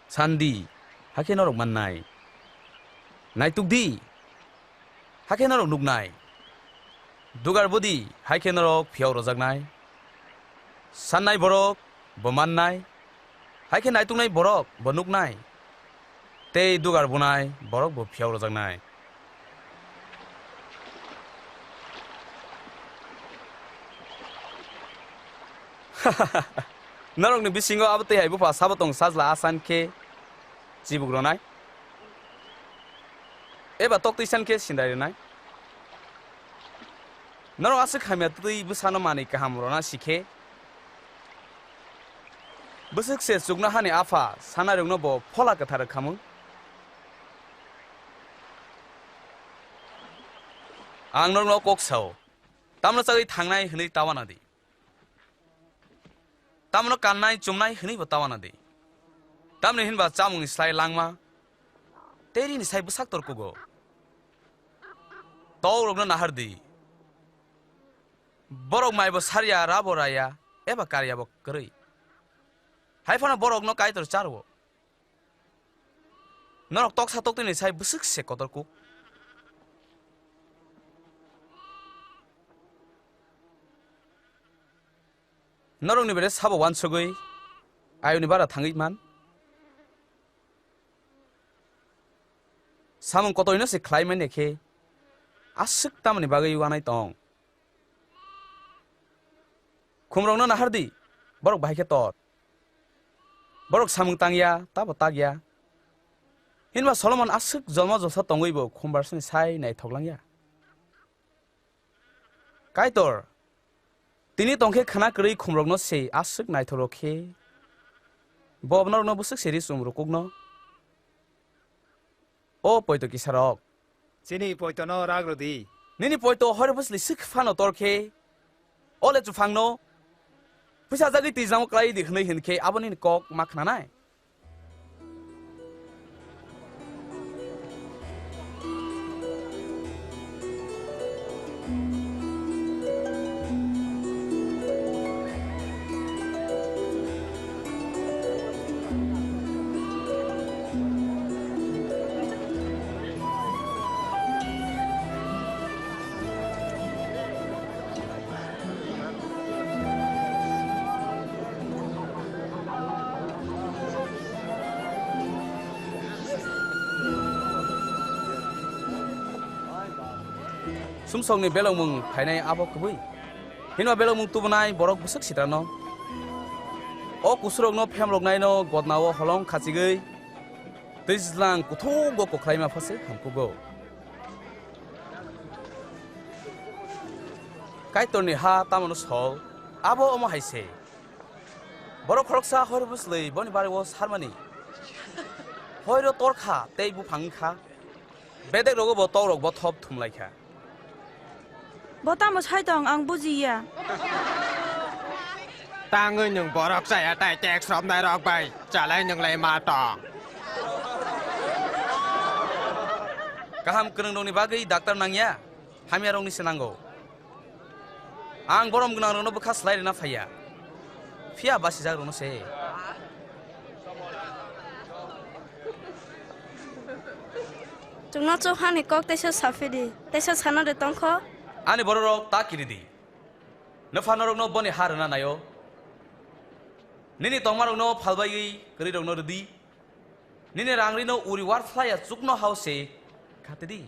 San di, hakhe norok mannai. Naituk di, hakhe norok nuknai. Dugar budi, hakhe norok phiyok rojaknai. Sannai borok bo mannai, hakhe naituknai borok bo nuknai. Tei dugar bunai borok bo phiyok rojaknai. Norokni bisingo abo twi hai bupha sabo tong sajla asan khe chibuk ronai? Eba tok twi san khe sindai ronai? Norok aswk hamya twi bwsano manwi kaham rona si khe, bwswk se chuknohani Apha sanarokno bo Phola Kwthar rwkhamung. Ang norokno kok sao, tamno chagwi thangnai hwnwi ta wana di. Tamno kannai chumnai hwnwi bo ta wana di. Tamni hinba chamungni slai langma tei rini sai bwsak tor kugo. Tokrokno nahar di. Borok maibo sarya, rabo raya, eba karyabo kwrwi. Hai phano borokno Kaitor charwo. Norok toksa toktwini sai bwswk se kotor kuk. Norokni bere sabo uansugwi ayoni bara thangwi man. Samung kotorino se khlai manya khe aswk tamoni bagwi uanai tong? Khumrokno nahar di, borok bahai khe tor. Borok samung tangya, tabo takya. Hinba Solomon aswk jolma jolsa tongwibo khumbarsani sai naithok langya. Kaitor, tini tongkhe khna kwrwi khumrokno se aswk naithok rw khe, bo norokno bwswk se ri chum rw kukno? O poito kisarok. Chini poitono rak rw di. Nini poito hor bwsli swk phano tor khe, o le chuphangno phuisa jagwi twijlamo klai di hwnwi hwn khe abo nini kok ma khnanai? Sumsokni belokmung phainai abo kwbwi. Hino belokmung tubunai borok bwswk sitrano. O kusurokno phemroknaino godnao holong khachigwi twijlang kuthugo koklaima phase hamkugo. Kaitorni ha tamano sol, abo omo hai se. Borok khoroksa hor bwslwi boni bario sarmani. Hoiro tor kha tei buphang wng kha. Bedek rogo bo tok rok bo thop thum lai kha. Bo tamo sai tong ang buji ya. Tangwi nwng borok chaya tai tax romnai rok bai chalai nwng lai ma tong. Kaham kwrwngrokni bagwi daktar nangya, hamyarokni se nango. Ang borom gwnangrokno bwkha slai rwna phaiya, phiya basijakrokno se. Chwngno chuk hani kok teisa saphidi, teisa sana de tongkho. Ani bororok ta kiridi. Nopha norokno boni ha rwna naio. Nini tongmarokno phalbaiwi kwrwirokno rwdi. Nini rangrino uri war phlaiya chukno hao se khatidi.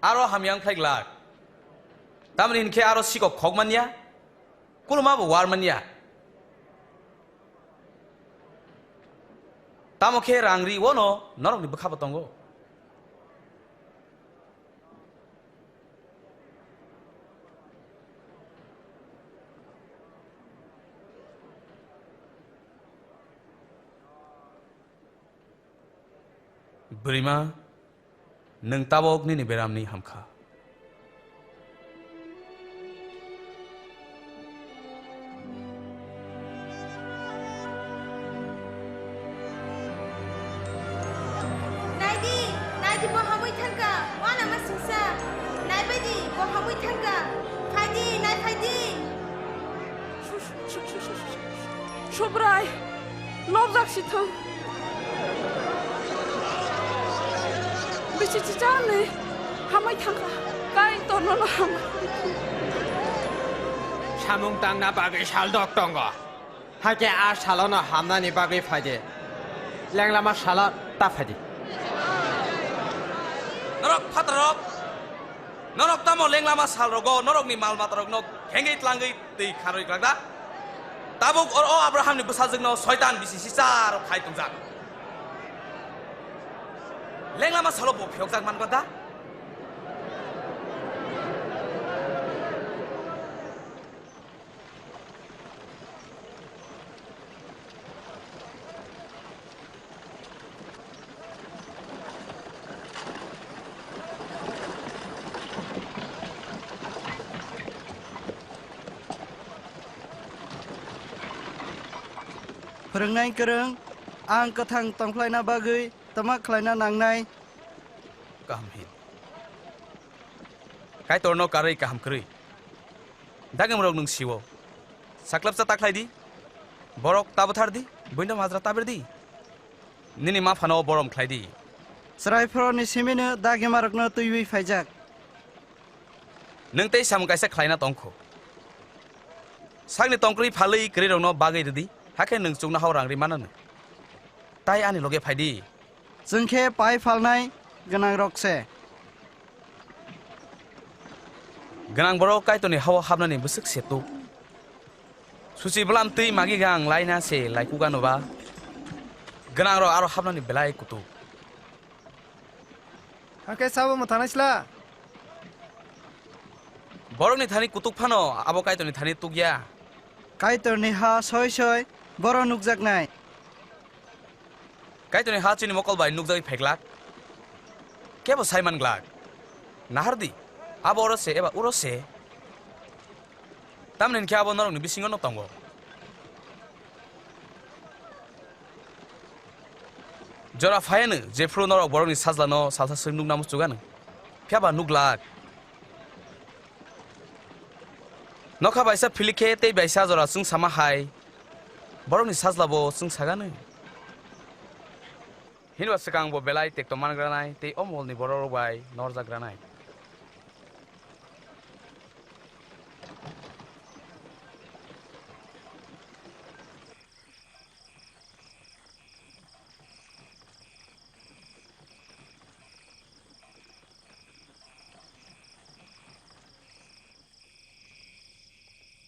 Aro hamya wng phlai glak. Tamni hinkhe aro sikok khok manya, kuluma bo war manya. Tamo khe rangri wono norokni bwkha bo tongo. Bwrwima, nwng tabok nini beramni hamkha. Naidi, naidi, bo hamwi thangkha, uanama singsa. Naibaidi, bo hamwi thangkha. Phaidi, nai phaidi. Subrai, nokjak si thung. Bisi chichani hamwi thangkha, Kaitorno no hamwi. Samung tangna bagwi saldok tongo. Hakhe a salono hamnani bagwi phaidi. Lenglama salo ta phaidi. Norok phatarok, norok tamo lenglama salrogo norokni mal matarokno khengwi tlangwi twi kharwi glak da? Tabuk oro o Abrahamni bwsajwkno Soitan bisi sisa rok khai tongjak. Lenglama salo bo phiyokjak man glak da? Phwrwngnai kwrwng, ang kwthang tongphlaina bagwi tama khlaina nangnai? Kaham hin. Kaitorno karwi kaham kwrwi. Dagimrok nwng siwo. Saklapsa ta khlai di. Borok ta bwthar di. Buino majra ta ber di. Nini ma phano borom khlai di. Chwrai phoroni simino dagimarokno twiwi phaijak. Nwng tei samung kaisa khlaina tongkho. Sakni tongkrwi phalwi kwrwirokno bagwi rwdi, hakhe nwng chuknohao rang rwi mananw. Tai ani loge phai di. Chwng khe pai phalnai gwnangrok se. Gwnang borok Kaitorni ha-o hapnani bwswk se tuk. Suchi bwlam twi magi gang laina se laikuk anw ba. Gwnangrok aro hapnani belai kutuk. Hakhe sabo mwthanai sla? Borokni thani kutuk phano abo Kaitorni thani tukya. Kaitorni ha soi soi boro nukjaknai. Kaitorni ha chini mokol bai nukjagwi phaiglak. Kebo sai man glak. Nahar di, abo oro se eba uro se. Tamni hinkhe abo norokni bisingo no tongo. Jora phaiyanw, jephru norok borokni sajlano salsa swk nukna muchugano. Phiyaba nuglak. Nokha baisa philikhe tei baisa jora chwng sama hai, borokni sajlabo chwng sagano. Hinba swkang bo belai tekto mangranai tei o molni bororok bai norjagranai.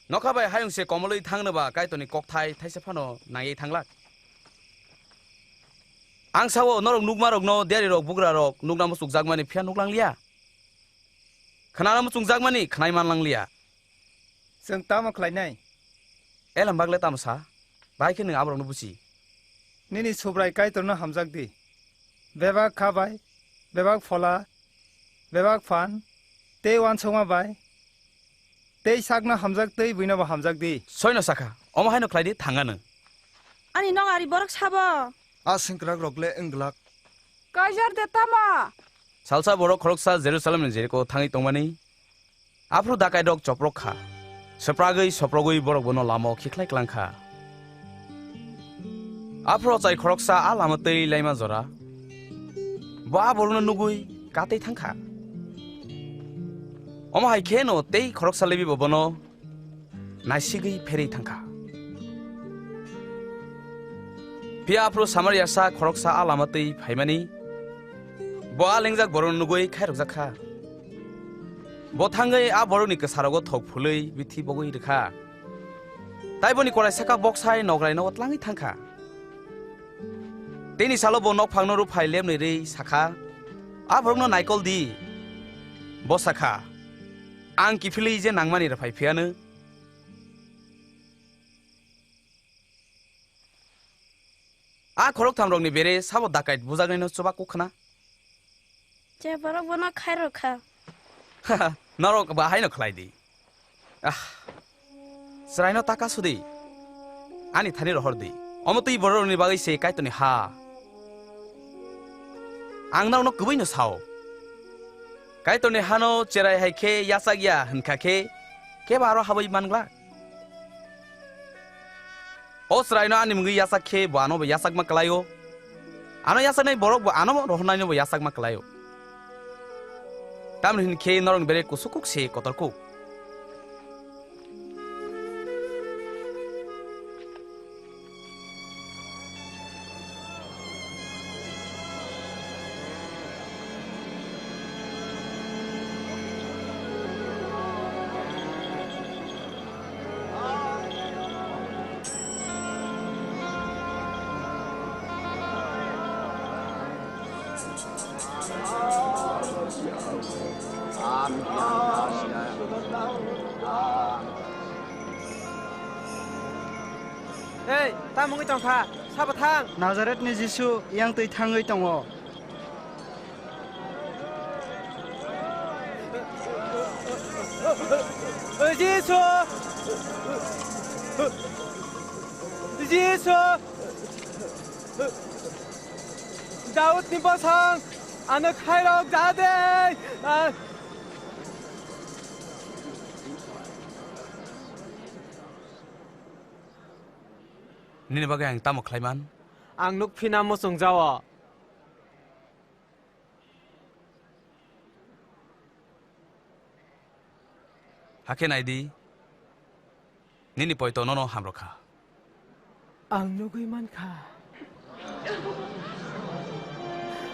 Nokha bai hayung se komolwi thangno ba Kaitorni kokthai thaisa phano naiwi thanglak. Ang sao norok nukmarokno diarirok bugrarok nukna muchukjakmani phiya nuklangliya. Khnana muchungjakmani khnai manlangliya. Chwng tamo khlainai? Elam bagle tamo sa? Bahai khe nwng aborokno buchi. Nini Subrai Kaitorno hamjak di. Bebak kha bai, bebak phola, bebak phan, tei uansukma bai, tei sakno hamjak tei buino bo hamjak di. Soino sakha, omo haino khlai di, thanga nwng. Ani nok ari borok sabo? A sengkrak rok le wng glak. Kaijar de tamo? Salsa borok khoroksa Jerusalemni Jeriko thangwi tongmani, aphuru dakairok choprok kha. Swpragwi soprogwi borok bono lamao khikhlai klang kha. Aphuru ochai khoroksa a lama twi laima jora, bo a borokno nugwi katwi thang kha. Omo hai kheno tei khoroksa Lebi bo bono naisigwi pherwi thang kha. Phiya aphuru Samariasa khoroksa a lama twi phaimani, bo a lengjak borokno nugwi khairokjak kha. Bo thangwi a borokni kwsarogo thok phulwi bithi bogwi rwkha. Tai boni korai saka boksai nograino o tlangwi thang kha. Teini salo bo nokphangno rwphai lemnwi rwi sakha, "A borokno naikol di." Bo sakha, "Ang kiphilwi je nangmani rwphai phiyano." A khoroktham rokni bere sabo dakait bujaknaino chuba kuk khna. Je borok bono khairok kha. Norok ba haino khlai di. Ah. Chwraino taka sudi. Ani thani rohor di. Omo twi bororokni bagwi se Kaitorni ha. Ang norokno kwbwino sao. Kaitorni hano cherai hai khe yachak ya hwn kha khe, kebo aro habwi man glak? O chwraino ani mungwi yachak khe bo ano bo yachakma kwlaio. Ano yachaknai borok bo ano rohornaino bo yachakma kwlaio. Tamni hwn khe norokni bere kusu kuk se kotor kuk. Ei, tamo wngwi tong kha? Sabo thang? Nazaretni Jisu yang twi thangwi tongo. Jisu! Jisu! Daudni bosong, ano khairok ja de! Ah! Nini bagwi ang tamo khlaiman? Ang nuk phina muchung jao. Hakhe nai di, nini poito nono hamrwkha. Ang nugwi mankha.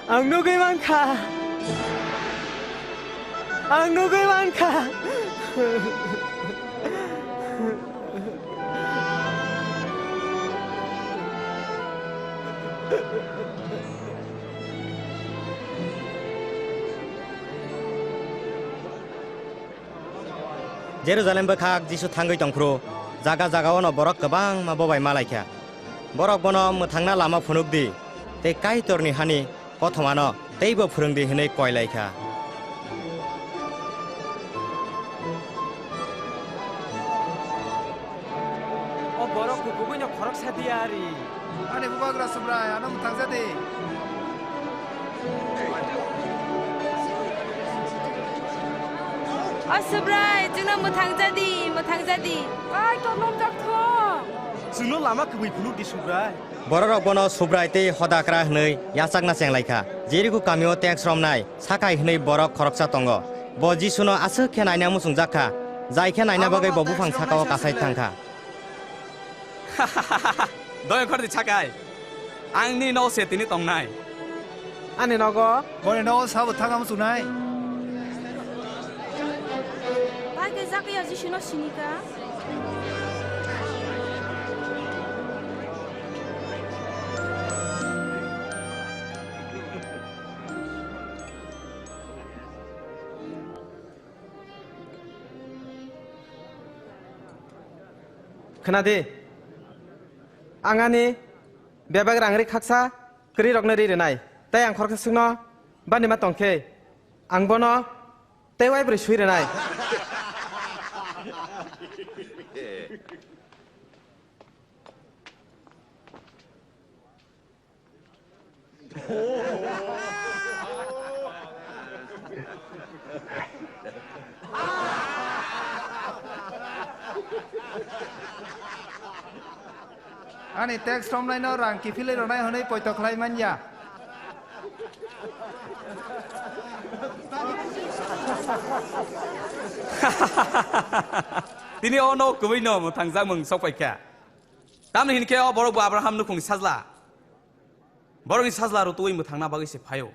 Ang nugwi mankha. Ang nugwi mankha. Jerusalem bwkhak Jisu thangwi tongphuru jaga jagao'-no borok kwbangma bobai ma lai kha. Borok bono, "Mwthangna lama phunuk di, tei Kaitorni hani kothomano teibo phwrwng di," hwnwi koi lai kha. O borok kukubuino khoroksa di ari. Ani bubagra Subrai, ano mwthangja di. O Subrai, chwngno mwthangja di, mwthangja di. Ai, tongnong jak thung. Chwngno lama kwbwi phunuk di, Subrai. Bororok bono Subrai tei Hodakra hwnwi yachakna cheng lai kha. Jeriko kamio tax romnai Sakai hwnwi borok khoroksa tongo. Bo Jisuno aswk khe naina muchungjak kha, jai khe naina bagwi bo buphang sakao kasai thang kha. Doyong khordi Sakai. Ang nini nogo se tini tongnai. Ani nogo? Boni nogo sabo thangma muchungnai. Bai khe Jakaiya Jisuno sini kha. Khna di, ang ani bebak rang ri khaksa kwrwi rokno ri rwnai, tei ang khoroksa swkno bani ma tong khe, ang bono tei waibrwi swi rwnai. Ani tax romnaino rang kiphilwi rwnai hwnwi poito khlai man ya. Tini o nok kwbwi no mwthangjakmung sok phaikha. Tamni hinkhe o borok bo Abraham nukhungni sajla. Borokni sajla rwtwi mwthangna bagwi se phaio.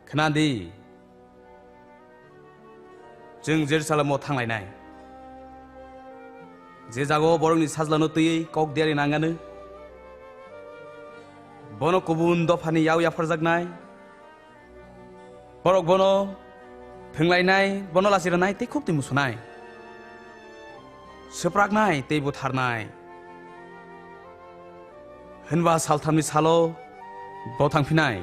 Khna di, chwng Jerusalemo thanglainai. Je jagao borokni sajlano twiwi kok diyari nangano, bono kubun dophani yao yapharjaknai. Borok bono thwnglainai, bono lachiranai tei khuk twi musunai. Swpraknai tei butharnai. Hwnba salthamni salo bo thangphinai.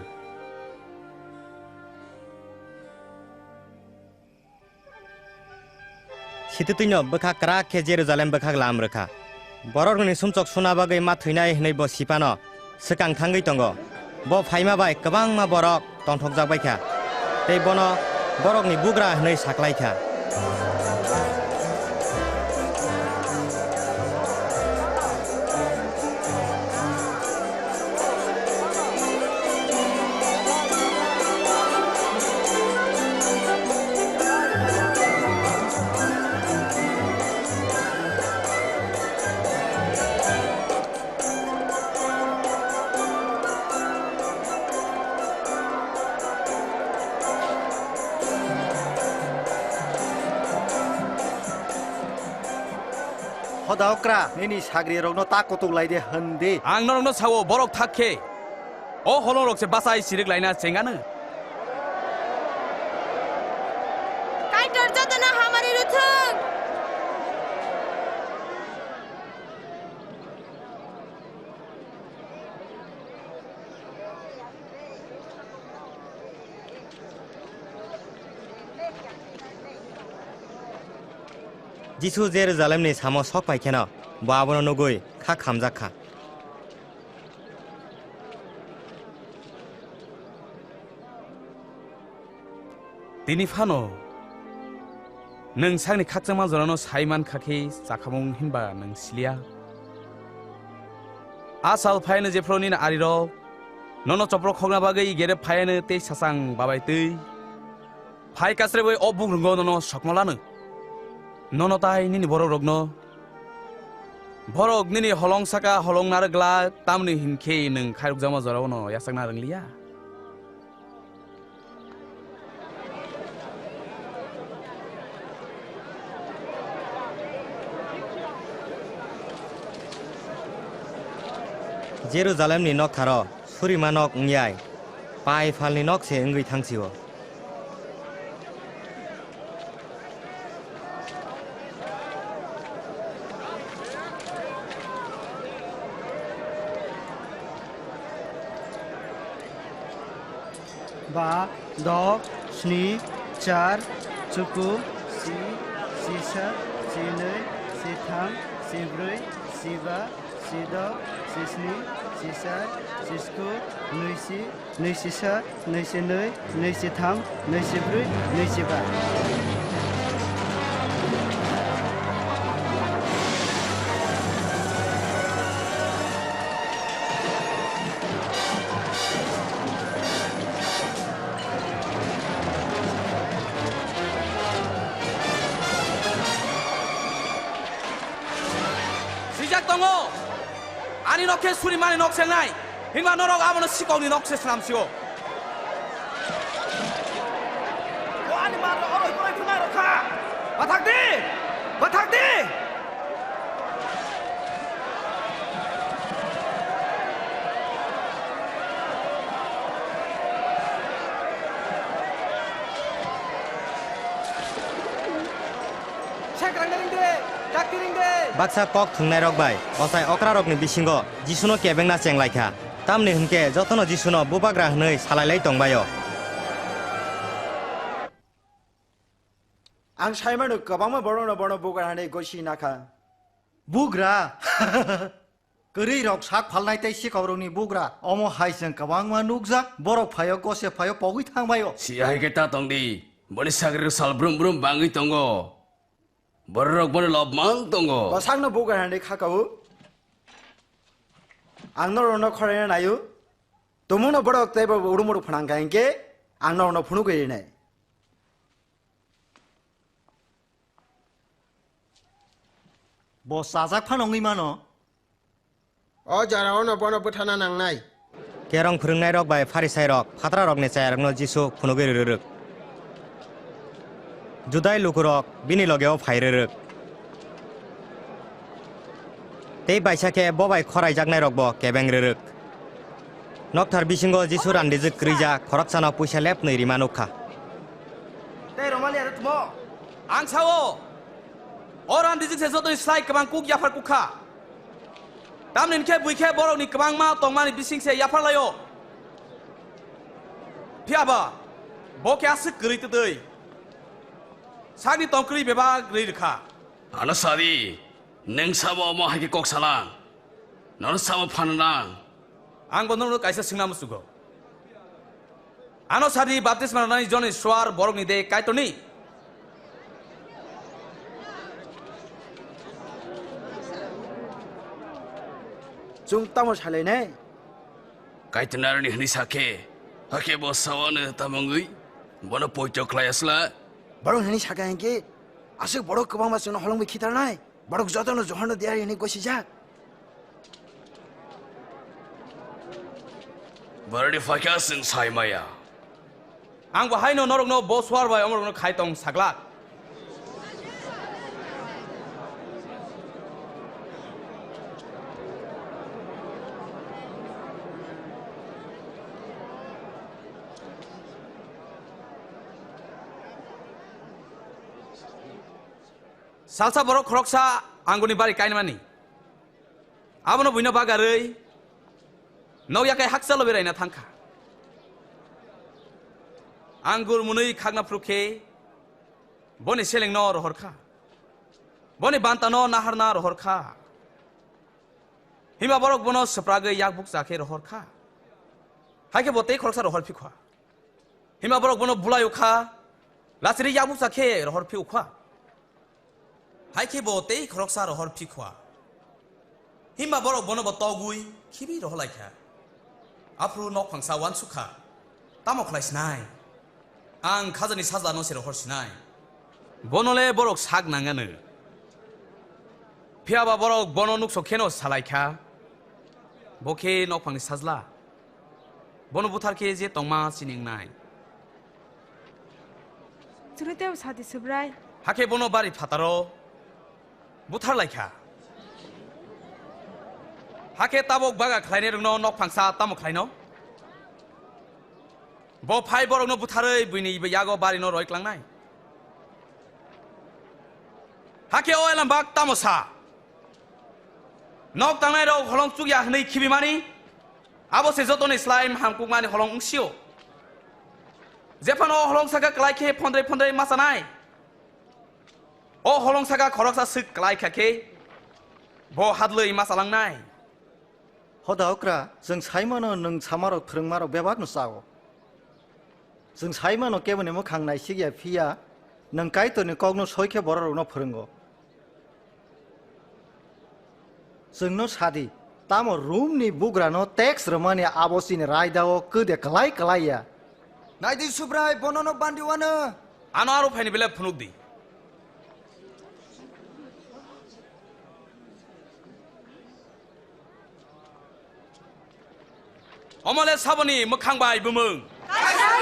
Sititwino bwkha kwrak khe Jerusalem bwkhak lam rwkha. Borokni sumsok suna bagwi ma thwinai hwnwi bo sipano swkang thangwi tongo. Bo phaima bai kwbangma borok tongthokjak bai kha, tei bono borokni bugra hwnwi saklai kha. Hoda okra, nini sagrirokno ta kutuk lai de hwn di. Ang norokno sao, borok thak khe o holongrok se bachai sirik laina chengano. Kaitor jotono hamari rwthwng. Jisu Jerusalemni samo sok pai kheno, bo abono nugwi kha khamjak kha. Tini phano nwng sakni khakchangma jorano sai man kha khe chakhamung hinba nwng siliya. A sal phaino jephru nini arirok nono chopro khokna bagwi gere phaino tei sachang babai twi phai kasrebwi o bugrwngo nono sokma lano. Nono tai nini borokrokno, borok nini holong saka holong narwk glak, tamni hinkhe nwng khairokjakma jorao'-no yachakna rwngliya. Jerusalemni noktharo surima nok wngyai pai phalni nok se wngwi thang sio. Ba, dok, sni, char, chuku, si, sisa, sinwi, sitham, sibrwi, siba, sidok, sisni, sisai, sisku, nwisi, Nwi sisa, nwi sinwi, nwi sitham, nwi sibrwi, nwi siba. Swijak tongo. Ani nok khe suri mani nok se wngnai. Hinba norok abono sikokni nok se swnam sio. O ani mar oro boroi phunai rokha. Bathak di! Bathak di! Sekrang ring de, dakti ring de. Baksa kok thwngnairok bai ochai okrarokni bisingo Jisuno kebengna chenglaikha. Tamni hwnkhe jotono Jisuno Bubagra hwnwi salailai tongbaio. Ang saimano kwbangma borokno bono Bubagra hwnwi gosi nakha. Bugra? Rwi rok sak phalnai tei sikok rokni bugra. Omo hai chwng kwbangma nukjak. Borok phaio, gose phaio, pogwi thangbaio. Si hai khe ta tong di. Boni sagri rok sal brum brum bangwi tongo. Borok rok boni lobmang tongo. Bwsakno bugra hinwi kha kau. Ang norokno khoraina naio. Tumungno borok tei bo urumuru phnang kha hinkhe ang norokno phunugwi rinai. Bo chajak phano wngwi mano. O jora-o no bono bwthana nangnai. Kerong phwrwngnairok bai Pharisairok phatrarokni chayarokno Jisu phunugwi rwrwk. Judai lukurok bini logeo phai rwrwk. Tei baisa khe bo bai khoraijaknairokbo kebeng rwrwk. Nokthar bisingo Jisu randijwk kwrwija khoroksano puisa lepnwi rima nuk kha. Tei romani aro tumo? Ang sao, o randijwk se jotoni slai kwbang kuk yaphar kuk kha. Tamni hwn khe bui khe borokni kwbangma tongmani bising se yaphar lai-o. Phiya ba, bo khe aswk kwrwi twtwi. Sakni tong kwrwi bebak rwi rwkha. Ano sadi, nwng sabo omo hai khe kok salang? Nono sabo phan nang? Ang bo nono kaisa swngna muchugo. Ano sadi baptisma rwnani Jonni suar borokni de Kaitorni? Chwng tamo salainai? Kaitorni aroni hwnwi sa khe, hakhe bo sawano tamo wngwi bono poito khlai asla? Borok hwnwi sa kha hinkhe, aswk borok kwbangma chwngno holongwi khitarnai. Borok jotono Johonno diari hwnwi gosijak. Borokni phaikha chwng sai maya. Ang bo haino norokno bo suar bai omorokno khai tong saglak. Salsa borok khoroksa angurni bari kainmani. Abono buino bagarwi nok yakai hakchalo beraina thangkha. Angur mwnwi khakna phuru khe boni selengno rohor kha. Boni bantano naharna rohor kha. Himba borok bono swpragwi yakbuk cha khe rohor kha. Hai khe bo tei khoroksa rohor phikha. Himba borok bono bulai ukha, lachiri yakbukcha khe rohor phi ukha. Hai khe bo tei khoroksa rohor phi khwa. Himba borok bono bo togwi khibi rohor lai kha. Aphuru nok phangsa uansuk kha, "Tamo khlai sinai? Ang khajani sajla no se rohor sinai." Bono le borok sak nangano. Phiya ba borok bono nuksok kheno salai kha, "Bo khe nok phangni sajla." Bono buthar khe je tongma chini wngnai. Chwrwi teibo sadi Subrai. Hakhe bono bari phataro buthar lai kha. Hakhe tabok baga khlainai rokno nok phangsa tamo khlaino? Bo phai borokno butharwi buini yago barino roi klangnai. Hakhe o elambak tamo sa? Nok tangnai rok holong chukya hwnwi khibimani, abo se jotoni slai hamkukmani holong wngsio. Jephano o holong saka klai khe phondrei phondrei machanai, o holong saka khoroksa swk klai kha khe bo hadlwi machalangnai. Hoda okra, chwng sai mano nwng samarok phwrwngmarok bebakno chao. Chwng sai mano keboni mwkhang naisik ya phiya, nwng Kaitorni kokno soi khe bororokno phwrwngo. Chwngno sadi, tamo Romni bugrano teks rwmani abo chini raidao kwde klai klai ya? Nai di Subrai, bono no bandi wano. Ano aro phaini belai phunuk di. Omo le saboni mwkhang bai bumung? Kaiser!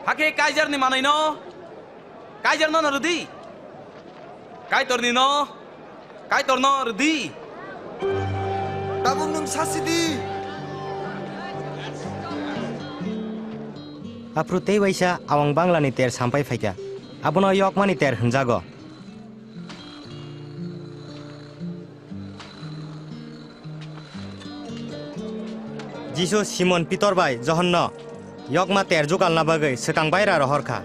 Hakhe Kaiser ni manwi no Kaiser no rwdi. Kaitor ni no Kaitor no rwdi. Tabuk nwng sasi di. Aphuru tei waisa awang Bangla ni ter sampai phaikha. Abono Yokmani ter hwnjago. Jisu Simon Pitor bai Johonno yokma ter jugalna bagwi swkang baira rohor kha.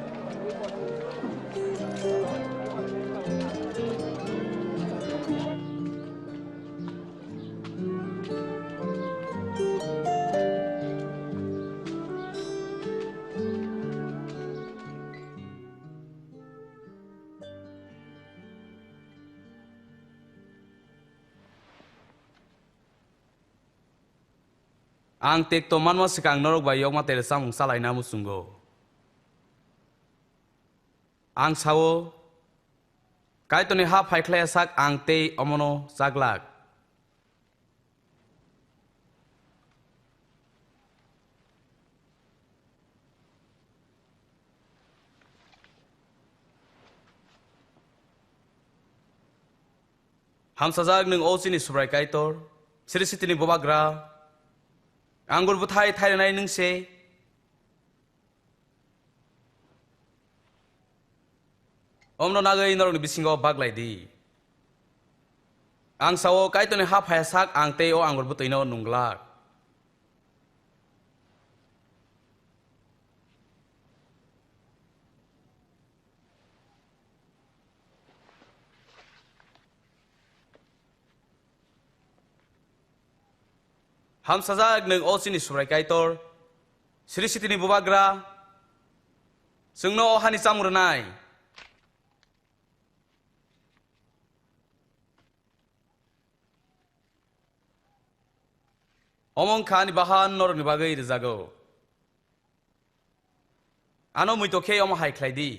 Ang tekto manma swkang norok bai yokma tere chamung chalaina muchungo. Ang sao, Kaitorni ha phaikhlai sak ang tei omono chaglak. Hamsajak nwng o chini Subrai Kaitor, Sri Sitini Bubagra, anggur bwthai thairinai nwng se. Omno nagwi norokni bisingo baglai di. Ang sao, Kaitorni ha phaiya sak ang tei o anggur bwtwino nunglak. Hamsajak nwng o chini Subrai Kaitor, Sri Sitini Bubagra, chwngno o hani chamung rwnai. Omo wngkha ani bahan norokni bagwi rwjago. Ano muito khe omo hai khlai di.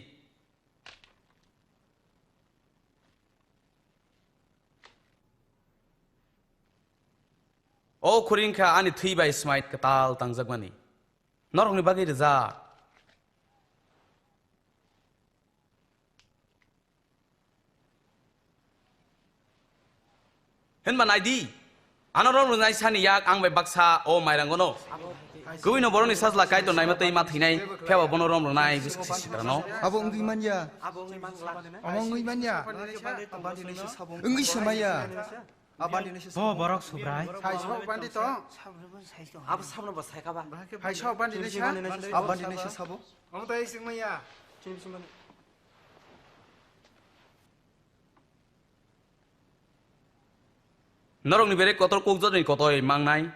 O khuri wngkha ani thwi bai smai kwtal tangjakmani. Norokni bagwi rwjak. Hinba nai di, ano rom rwnai sani yak ang bai baksa o mairangono. Kwbwino borokni sajla Kaitor naima tei ma thwinai, phiya ba bono rom rwnai bwswk se sitrano. Abo wngwi manya. Abo wngwi manya. Wngwi se maya. Bo borok Subrai. Hai sok bandi to. Abo sabno bo saika ba. Hai sok bandi ni sa. Abo bandi ni sa sabo. Omo to ei sing maya. Norokni bere kotor kuk jotoni kotoi mangnai.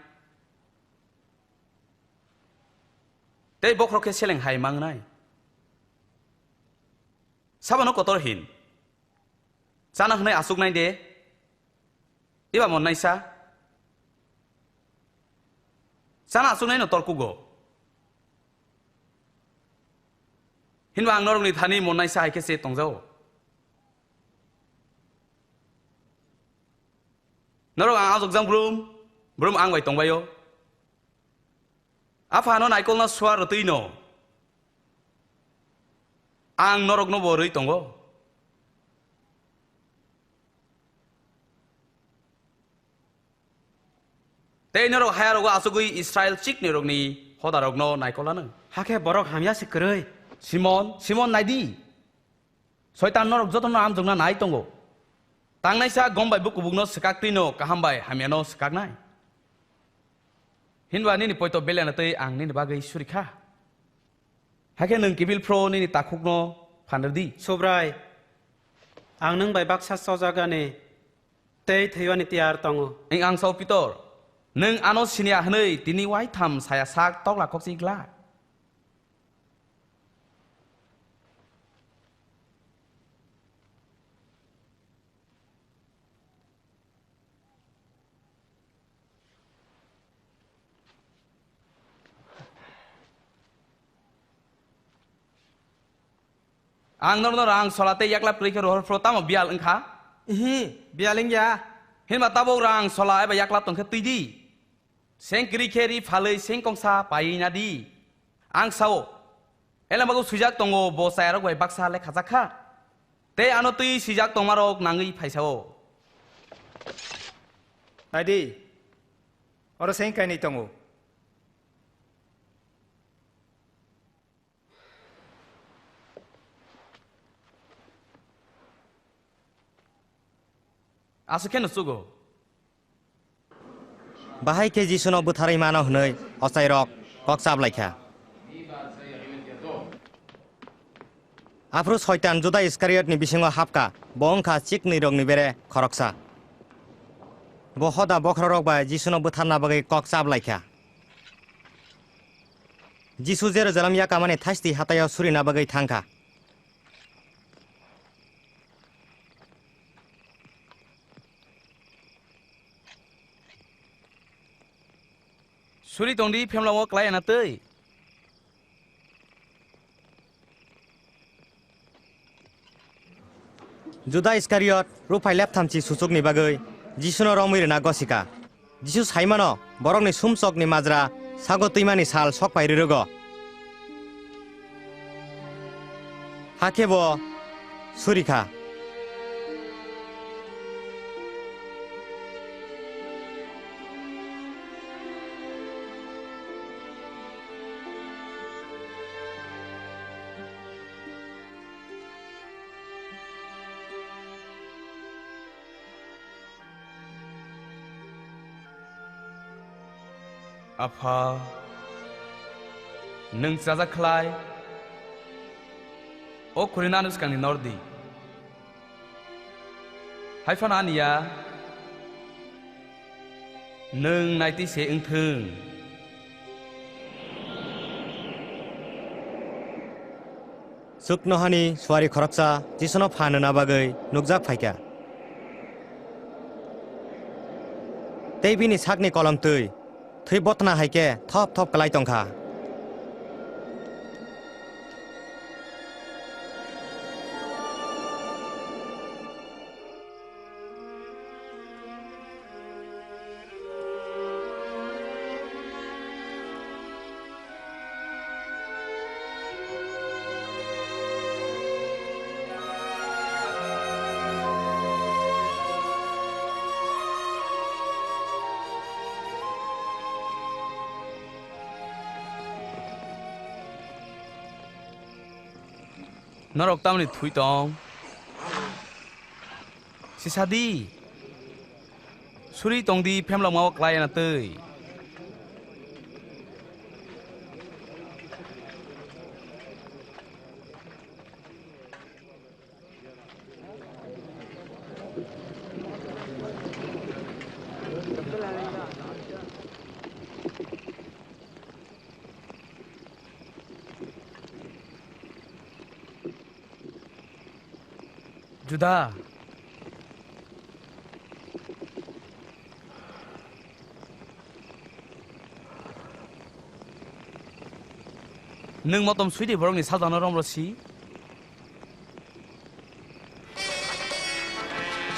Tei bokhorok khe seleng hai mangnai. Sabano kotor hin. Chana hwnwi achuknai de. Eba monnaisa. Chana achuknaino torkugo. Hinba ang norokni thani monnaisa hai khe se tongjao. Norok ang ajokjang brum, brum ang bai tongbaio. Aphano naikolna suar rwtwino ang norokno bo rwi tongo. Tei norok hayarogo achugwi Israel chikni rokni hodarokno naikol anw. Hakhe borok hamya se kwrwi. Simon, Simon, nai di. Soitan norok jotono amjokna nai tongo. Tangnaisa gom bai bukubukno swkak twino kaham bai hamyano swkaknai. Hinba nini poito beliana tei ang nini bagwi suri kha. Hakhe nwng kibil phro nini takhukno phanrw di. Subrai, ang nwng bai baksa chojagani tei thwiwani tiyar tongo. Wng ang sao Pitor, nwng ano siniya hwnwi tini waitham saya sak tokla khokchi glak. Ang norno rang sola tei yaklap kwrwi khe rohor phro tamo biyal wngkha? Ihi, biyal wngya. Hinba tabuk rang sola eba yaklap tongkhe twi di. Seng kwrwi khe ri phalwi seng kongsa paiwi na di. Ang sao, Elamago swijak tongo, bo chayarok bai baksa lekhajak kha. Tei ano twi swijak tongmarok nangwi phaisao. Nai di, oro seng kainwi tongo. Aswk khe no chugo. Bahai khe Jisuno bwtharwi mano hwnwi ochairok kok chap lai kha. Aphuru Soitan Juda Iskariotni bisingo hap kha, bo wng kha chiknwirokni bere khoroksa. Bo hoda bokhorok bai Jisuno bwtharna bagwi kok chap lai kha. Jisu Jerusalem yakamani thaistwi hataio surina bagwi thang kha. Suri tongdi, phemlao klai anatwi. Juda Iskariot, ruphai lepthamchi suchukni bagwi Jisuno romwi rwna gosika. Jisu saimano borokni sumsokni majra sago twimani sal sok pai rwrwgo. Hakhe bo suri kha. Apha, nwng chajak khlai, o khuri nani swkangni nor di. Hai phano ani ya, nwng naitwi se wng thung. Chuknohani suari khoroksa Jisuno phan rwna bagwi nukjak phaikha. Tei bini sakni kolomtwi thwi botna hai khe thop thop klai tongkha. Norok tamni thwi tong? Sisa di. Suri tong di, phemlokma o klai anatwi. Juda. Nwng motom swi di borokni sajlano romro si.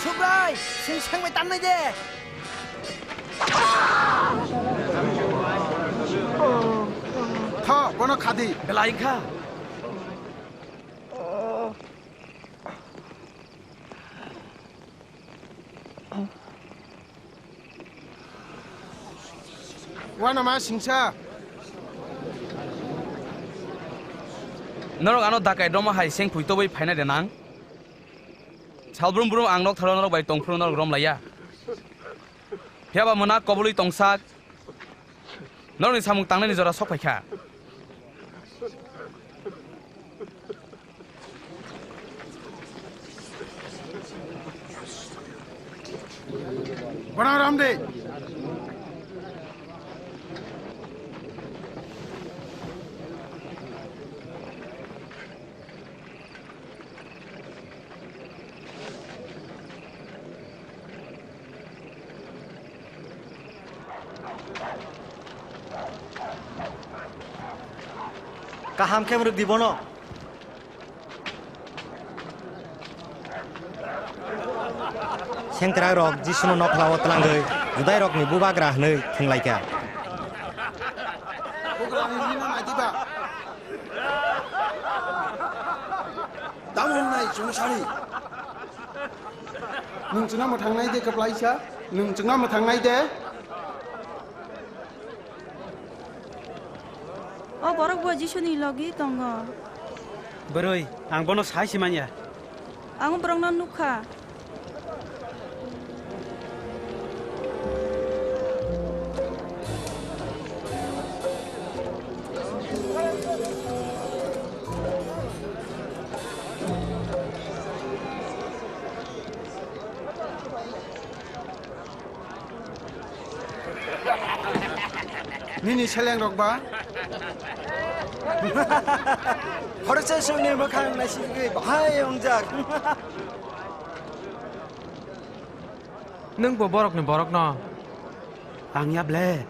Subrai, sing seng bai tannai de. Tho, bono khadi. Belai kha. Uanama singsa. Norok ano dakai rwma hai seng phui tobwi phainai de nang? Salbrum brum ang nok tharo norok bai tongphuru norok rom laiya. Phiya ba mwnak kobului tongsak. Norokni samung tangnaini jora sok phaikha. Bono rom de. Kaham khe mwrwk di bono. Sengkrak rok Jisuno nokla o twlangwi Judai rokni bubagra hwnwi thwnglaikha. Bugra hwnwi no nai diba? Tamo hwnwi chwng sari. Nwng chwngno mwthangnai de kwplaisa? Nwng chwngno mwthangnai de? O borok bo Jisuni logi tongo. Bwrwi, ang bono sai se manya. Ang borokno nukha. Nini seleng rok ba? Khoroksa songni mwkhang naisigwi bahai wngjak. Nwng bo borokni borokno? Ang ya ble.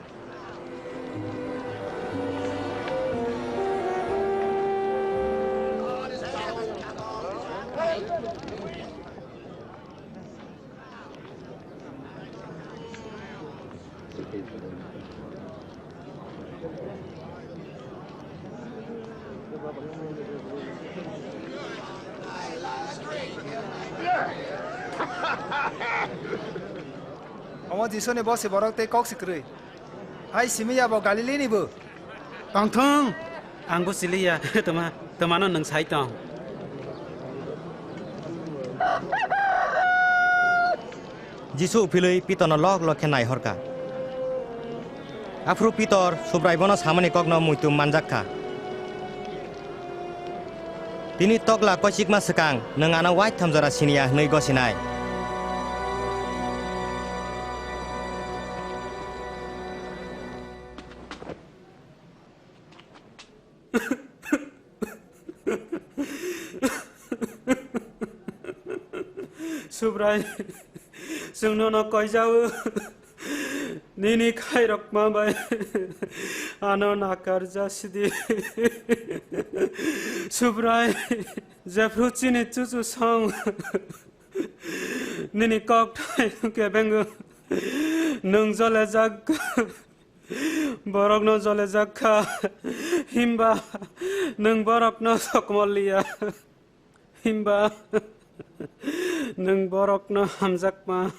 Omo Jisuni bosi borok tei kok si kwrwi. Hai simi ya bo Galilini bo. Tongthung, ang bo siliya, tuma, tumano nwng sai tong. Jisu uphilwi Pitorno lok lok khe naihor kha. Aphuru Pitor Subrai bono samani kokno muitu manjak kha. Tini tokla koichikma swkang nwng ano waitham jora siniya hwnwi gosinai. Subrai, chwng nono koijao. Nini khairokma bai ano nakar jasidi. Subrai, jephru chini chuchu song. Nini kok thai kebeng nwng jole jak. Borokno jole jak kha, himba nwng borokno sokmol liya. Himba nwng borokno hamjakma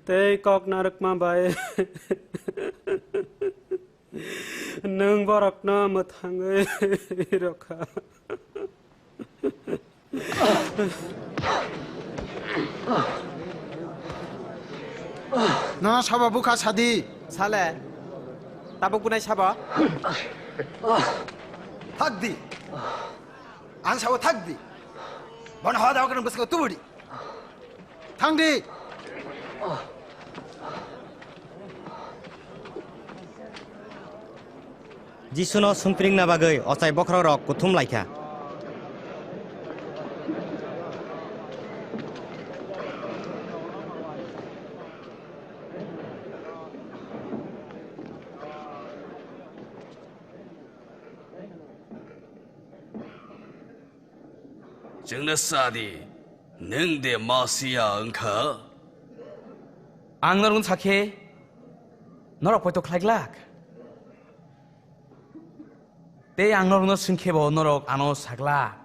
tei kok narwkma bai nwng borokno mwthangwi rw kha. Nono sabo bwkha sadi. Sale. Tabuk bunai sabo. Thak di. Ang sabo thak di. Bono hoda okon bwskango tubudi. Thang di. Jisuno sungtringna bagwi ochai bokhorokrok kuthum lai kha. Chwngno sa di, nwng de Masia wng kha? Ang norokno sa khe norok poito khlai glak. Tei ang norokno swng khe bo norok ano sa glak.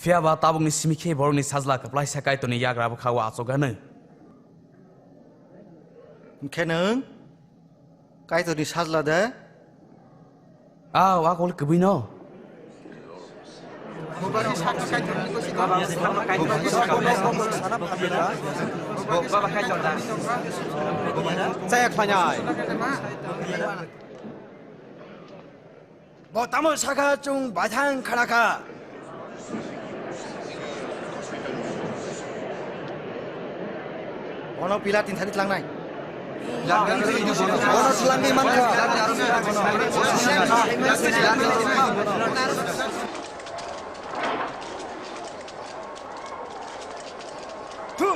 Phiya ba tabukni simi khe borokni sajla kwplaisa Kaitorni yagra bwkha-o achukgano. Hwnkhe nwng Kaitorni sajla de? Ao, a kol kwbwino. Chaya khlainai. Bo tamo sakha chwng baithang khna kha. Bono Pilatni thani tlangnai. Bono tlangwi mankha. Thu.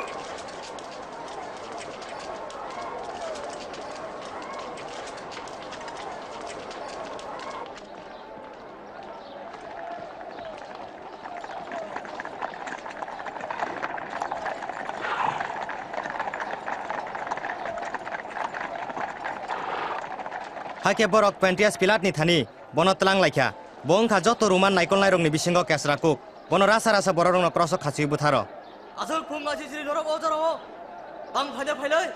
Hakhe borok Pontius Pilatni thani bono tlang lai kha. Bo wng kha joto Roman naikolnairokni bisingo kesra kuk. Bono rasa rasa bororokno kroso khachiui butharo. Aswk phung asisiri norok o jorao tang phaida phailai?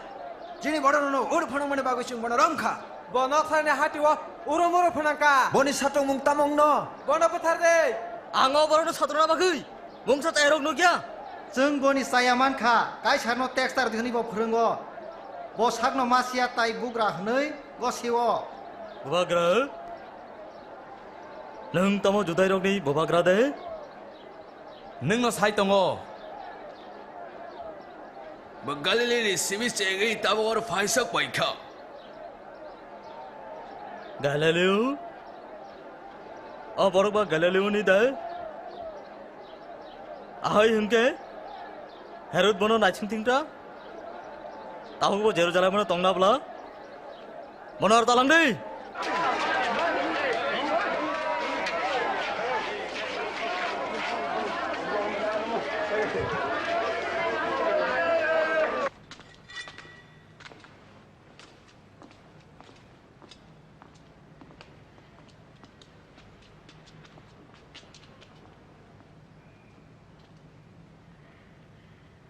Chini bororokno ur phwnangmani bagwi chwng bono romkha. Bo noksani hatio urumuru phwnangkha. Boni satongmung tamo wngno? Bono buthar de. Ang o borokno satrona bagwi mungsa chairok nukya. Chwng boni chaya mankha, Kaisarno tekstar di hwnwi bo phwrwngo. Bo sakno Masia tai bugra hwnwi gosio. Bubagra? Nwng tamo Judairokni bubagra de? Nwngno sai tongo. Bo Galilini simi chengwi tabuk oro phaisok pai kha. Galileo? O borok ba Galileoni de? Ahai hwnkhe Herod bono naising tingta? Tabuk bo Jerusalemno tongna bwla? Bono aro talang di.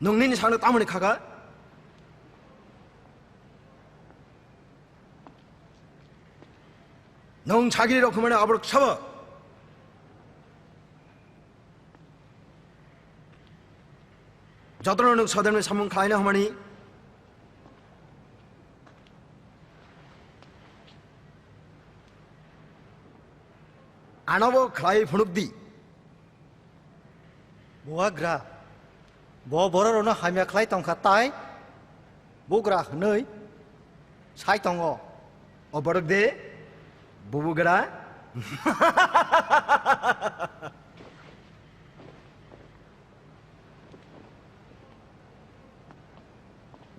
Nwng nini sakno tamoni khaka? Nwng sagiri rok hwnmani aborok sabo. Jotono nwng Sodomni samung khlaina hwnmani. Anobo khlai phunukdi. Bubagra, bo bororokno hamya khlai tongkha tai bugra hwnwi sai tongo. O borok de bubugra.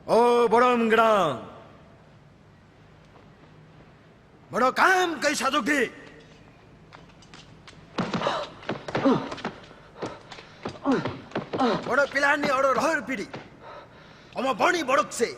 O borok wnggra. Bono kaham khe sajwk di. Bono pilarni oro rohor pidi. Omo boni borok se.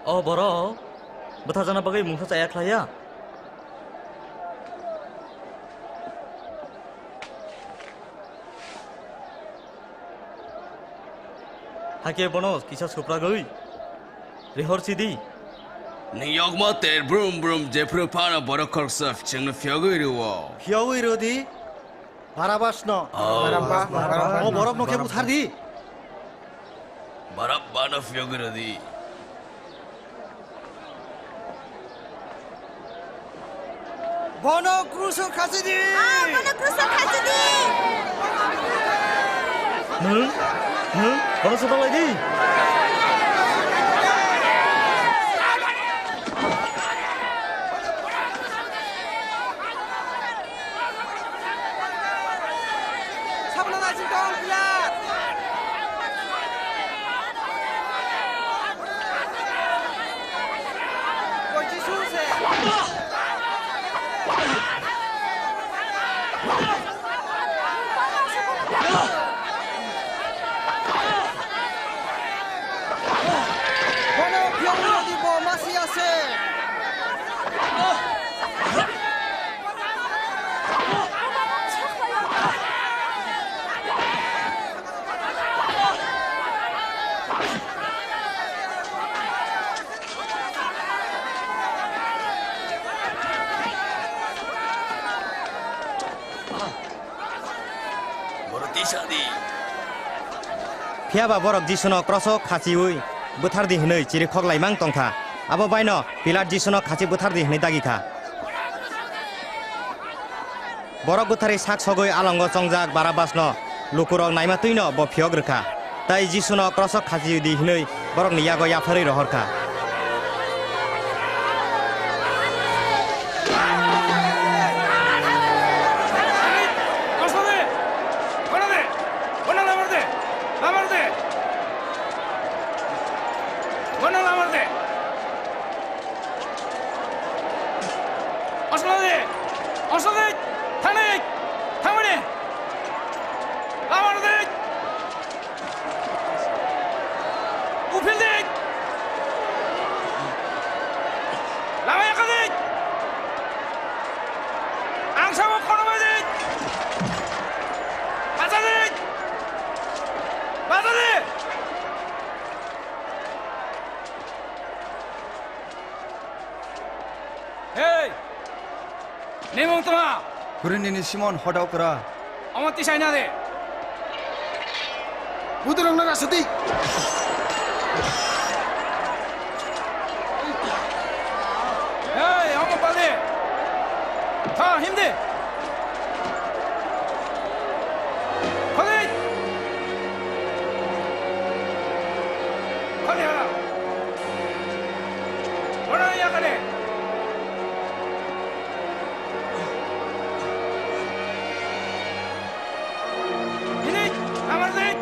O borok bwtharjakna bagwi mungsa chaya khlaiya. Hakhe bono kisa supragwi rihor sidi. Nwng yokma ter brum brum jephru phano borok khoroksa chwngno phiyogwi rwo. Phiyogwi rwdi. Barabasno. Oh. Barabas, Barabas. O borokno khe buthar di. Barabbano phiyogwi rwdi. Bono kruso khachidi. Ah, bono kruso khachidi. Nwng, nwng, bono sotalai di. Sabla naising tong, Pilat. Koi Jisu se. Bono phiyoknani bo masi ase. Borok tisa di. Phiya ba borok Jisuno kroso khachiui bwthar di hwnwi chirikhok laimang tong kha. Abo baino Pilat Jisuno khachi bwthar di hwnwi dagi kha. Borok bwtharwi sak sogwi alongo chongjak Barabbasno lukurok naima twino bo phiyok rwkha. Tai Jisuno kroso khachi di hwnwi borokni yago yapharwi rohor kha. Aswk di! Aswk di! Thangdi! Thangmani! Lama rwdi! Uphildi! Lama yakardi! Ang sabo kono baidi! Bachadi! Bachadi! Hei! Nimung tma? Kurinini Simon hodok ra. Omo tisai na de. Budurong na sati. Hei, omo pal de. Tha, him de. Kholi. Thani hala. Bono yakale. Ini, amar dei.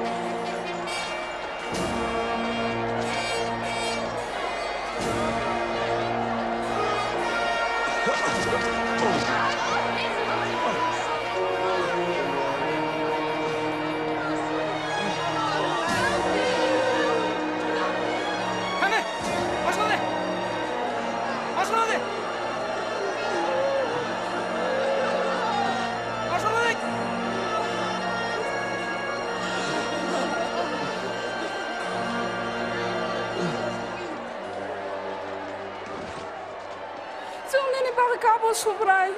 Chwng nini bagwi kabo, Subrai.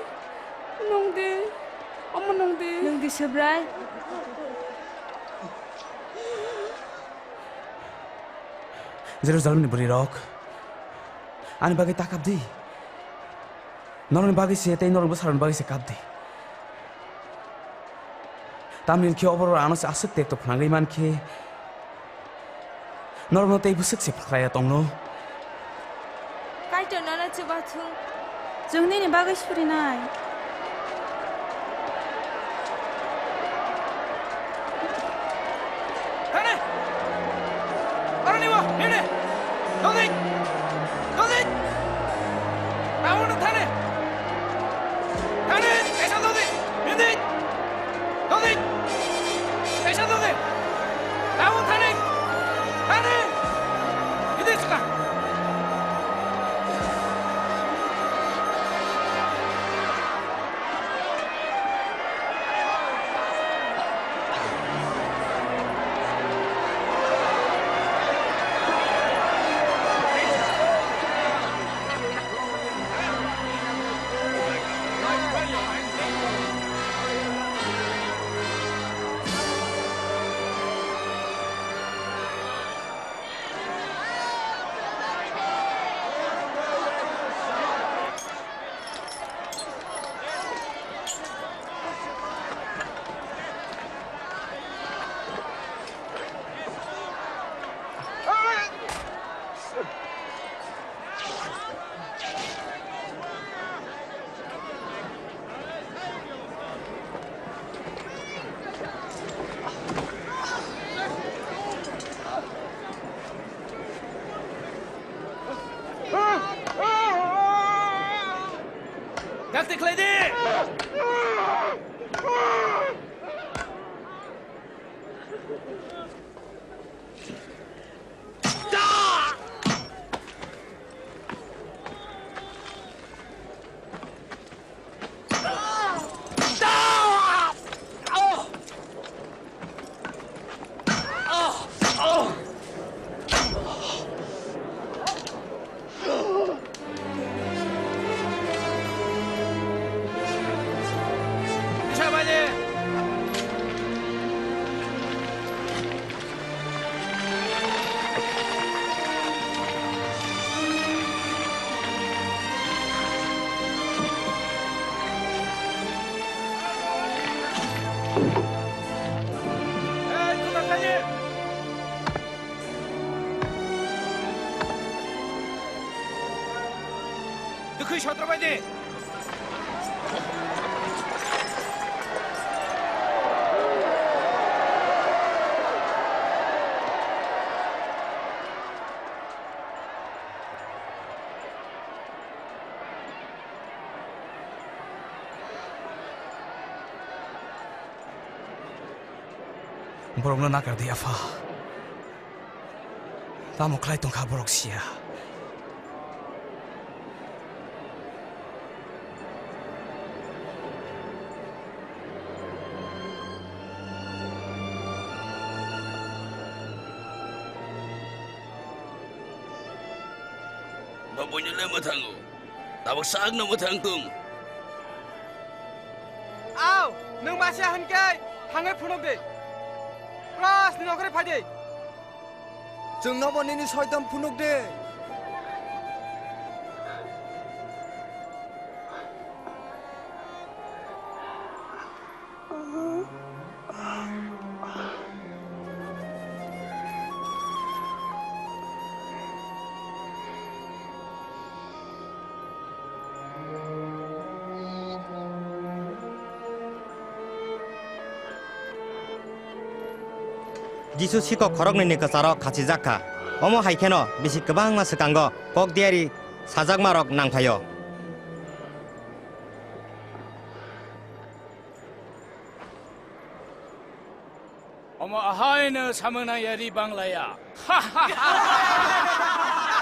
Nwng di, omo nwng di. Nwng di, Subrai. Jerusalemni bwrwirok, ani bagwi ta kap di. Norokni bagwi se tei norokni bwsarokni bagwi se kap di. Tamni hwn khe oborok ano se aswk tekto phnangwi man khe, norokno tei bwswk se phlaiya tongno. Kaitor nono chubachu. Chwng nini bagwi surinai. Thani! Aroni bo, nini! Dodi! Dodi! Tabuk thani! Thani! Kaisa dodi! Nini! Dodi! Kaisa dodi! Tabuk thani! Thani! Nini sika! Dakti khlai di! Dukhui sotra bai de. Borokno nakar di, Apha. Tamo khlai tongkha borok siya. Bo buino le mwthango. Tabuk sakno mwthang tung. Au, nwng masa hwn khe thangwi phunuk di. Plasni nokhrwi phai di. Chwngno bo nini soitan phunuk di. Jisu sikok khoroknwini kwcharo khachijak kha. Omo hai kheno bisi kwbangma swkango kok diari sajakmarok nang phaio. Omo ahaino samung nang yari banglaya.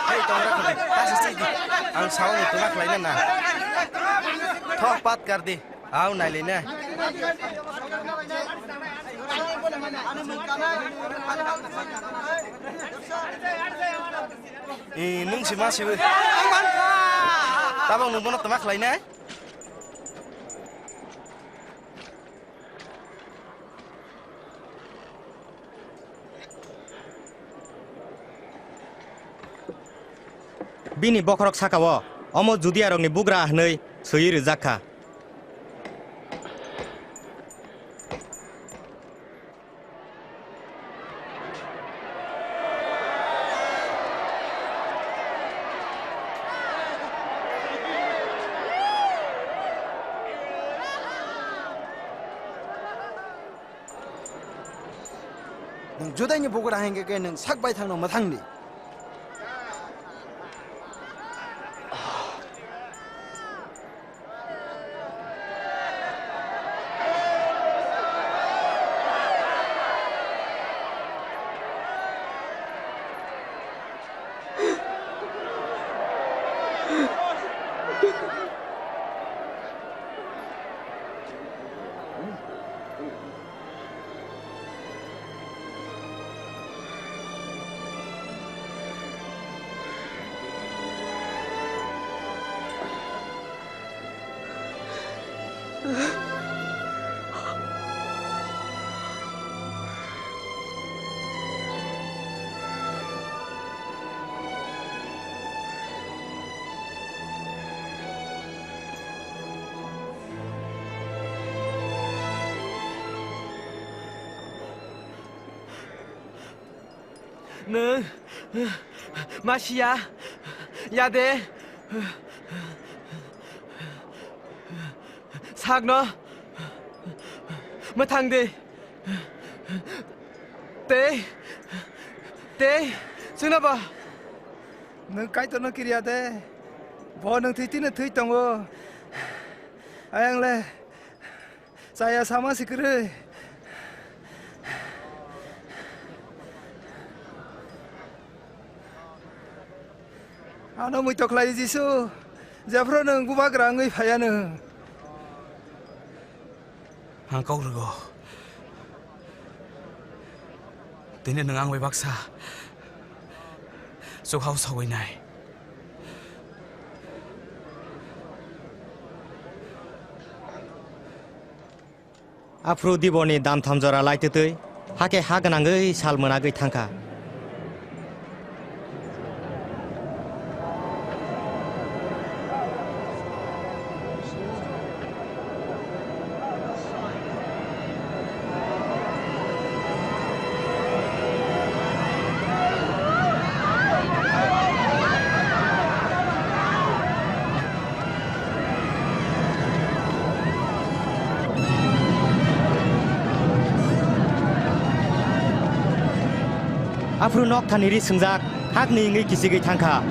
Hei, tongra khudi, ta se sidi. Ang sao ni tuna khlaina na. Thok pat kar di. Au nai le na. E, nung si ma si. Tabang nung bono tuma khlaina. Bini bokhorok saka-o, omo Judiarokni bugra hwnwi swiwi rwjak kha. Nwng Judaini bugra hingke khe nwng sak baithangno mwthang di. Nwng masiya ya de? Sakno mwthang di. Tei, tei chwngno bo. Nwng Kaitorno kiriya de. Bo nwng thwi tini thwi tongo. Ayang le chaya sama si kwrwi. Ano muito khlai Jisu, jephru nwng bubagra wngwi phaiya nwng. Ang kok rwgo. Tini nwng ang bai baksa chukhao sogwi nai. Aphuru Diboni damtham jora laitwtwi, hakhe ha gwnangwi sal mwnagwi thangkha. Aphuru nokthani ri swngjak, hakni wngwi kichigwi thangkha.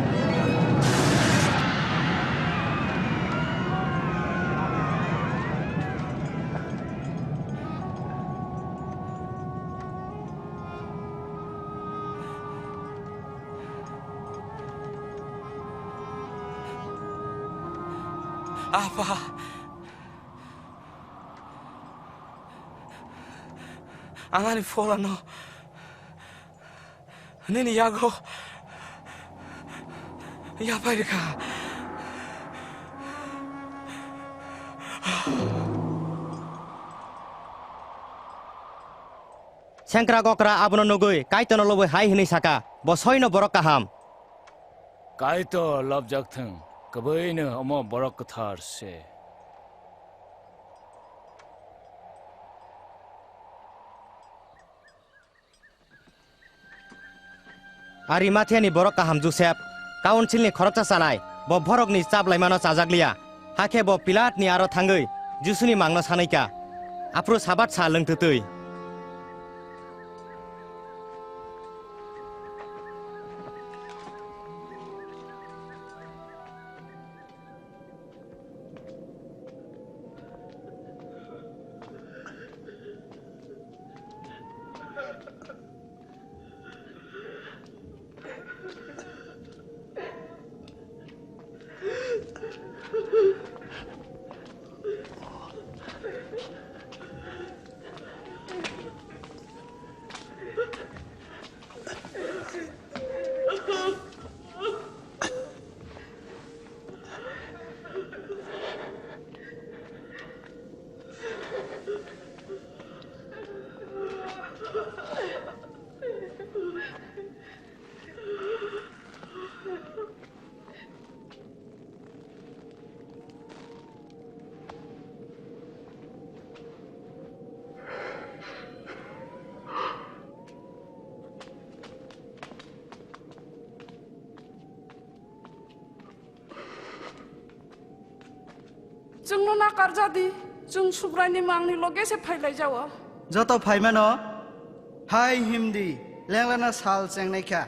Apa, ang ani pholano nini yago yapai rwkha. Sengkrak okra abono nugwi Kaitorno lobwi hai hwnwi saka, "Bo soino borok kaham." Kaitor lobjak thung, kwbwino omo borok kwthar se. Arimathiani borok kaham Josep, Kaunsilni khoroksa chanai, bo borokni chaplaimano chajak liya. Hakhe bo Pilatni aro thangwi Jisuni mangno sanwi kha. Aphuru Sabat sal wng twtwi. Chwngno nakarjadi, chwng Subraini mangni loge se phailaijao. Joto phaimano hai himdi, lenglana sal chengnaikha.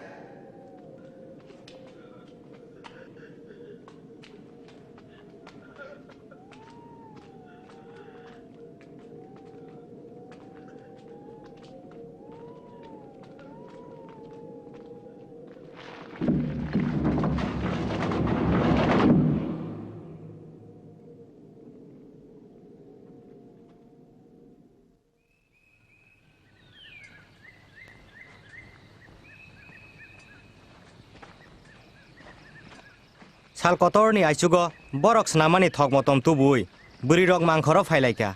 Sal kotorni aichugo borok snamani thok motom tubui bwrwirok mangkhoro phailaikha.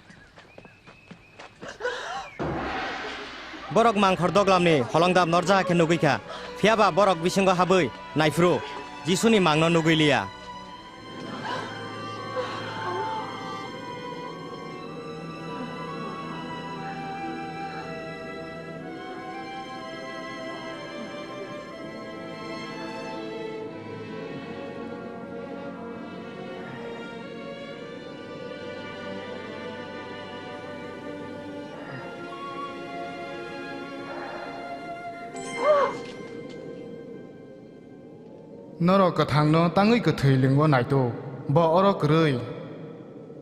Borok mangkhor doglamni holongdap norjak khe nugwikha, phiyaba borok bisingo habwi naiphuru Jisuni mangno nugwi liya. Norok kwthangno tangwi kwthwi lingwi naituk, bo oro kwrwi.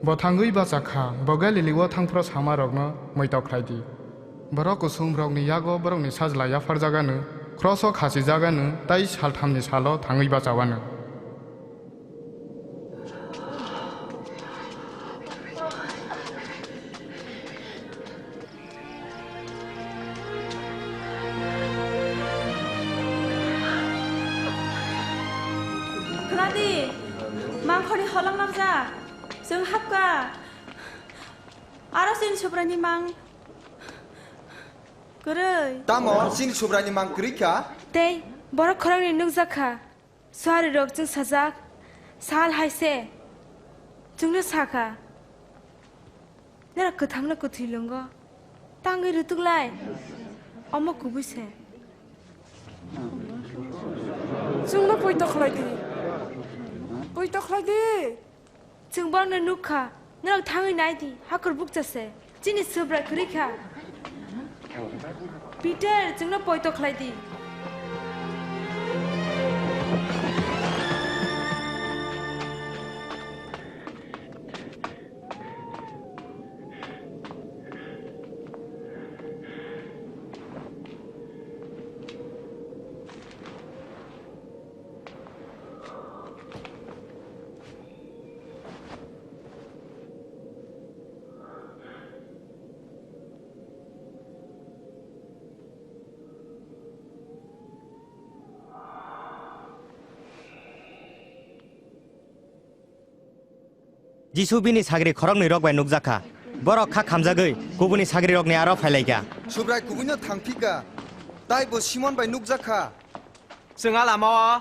Bo thangwi bacha kha, bo Galilio thangphru samarokno muitok khlai di. Borok kusumrokni yago borokni sajla yapharjagano, kroso khachijagano, tei salthamni salo thangwi bachawano. Khna di, mangkhorni holong namjak. Chwng hapkha. Aro chini Subraini mang kwrwi. Tamo chini Subraini mang kwrwi kha? Tei borok khoroknwi nukjak kha. Suarirok chwngsajak sal hai se chwngno sa kha, "Norok kwthangno kwthwi lwngo, tangwi rwtuk lai, omo kubui se." Chwngno poito khlai di, poito khlai di. Chwng borokno nuk kha, norok thangwi nai di, hakhor bukcha se. Chini Subrai kwrwi kha. Peter, chwngno poito khlai di. Jisu bini sagri khoroknwi rok bai nukjak kha. Borok kha khamjagwi kubuni sagrirokni aro phailaikha. Subrai kubuino thangphikha, tei bo Simon bai nukjak kha. Chwng a lama-o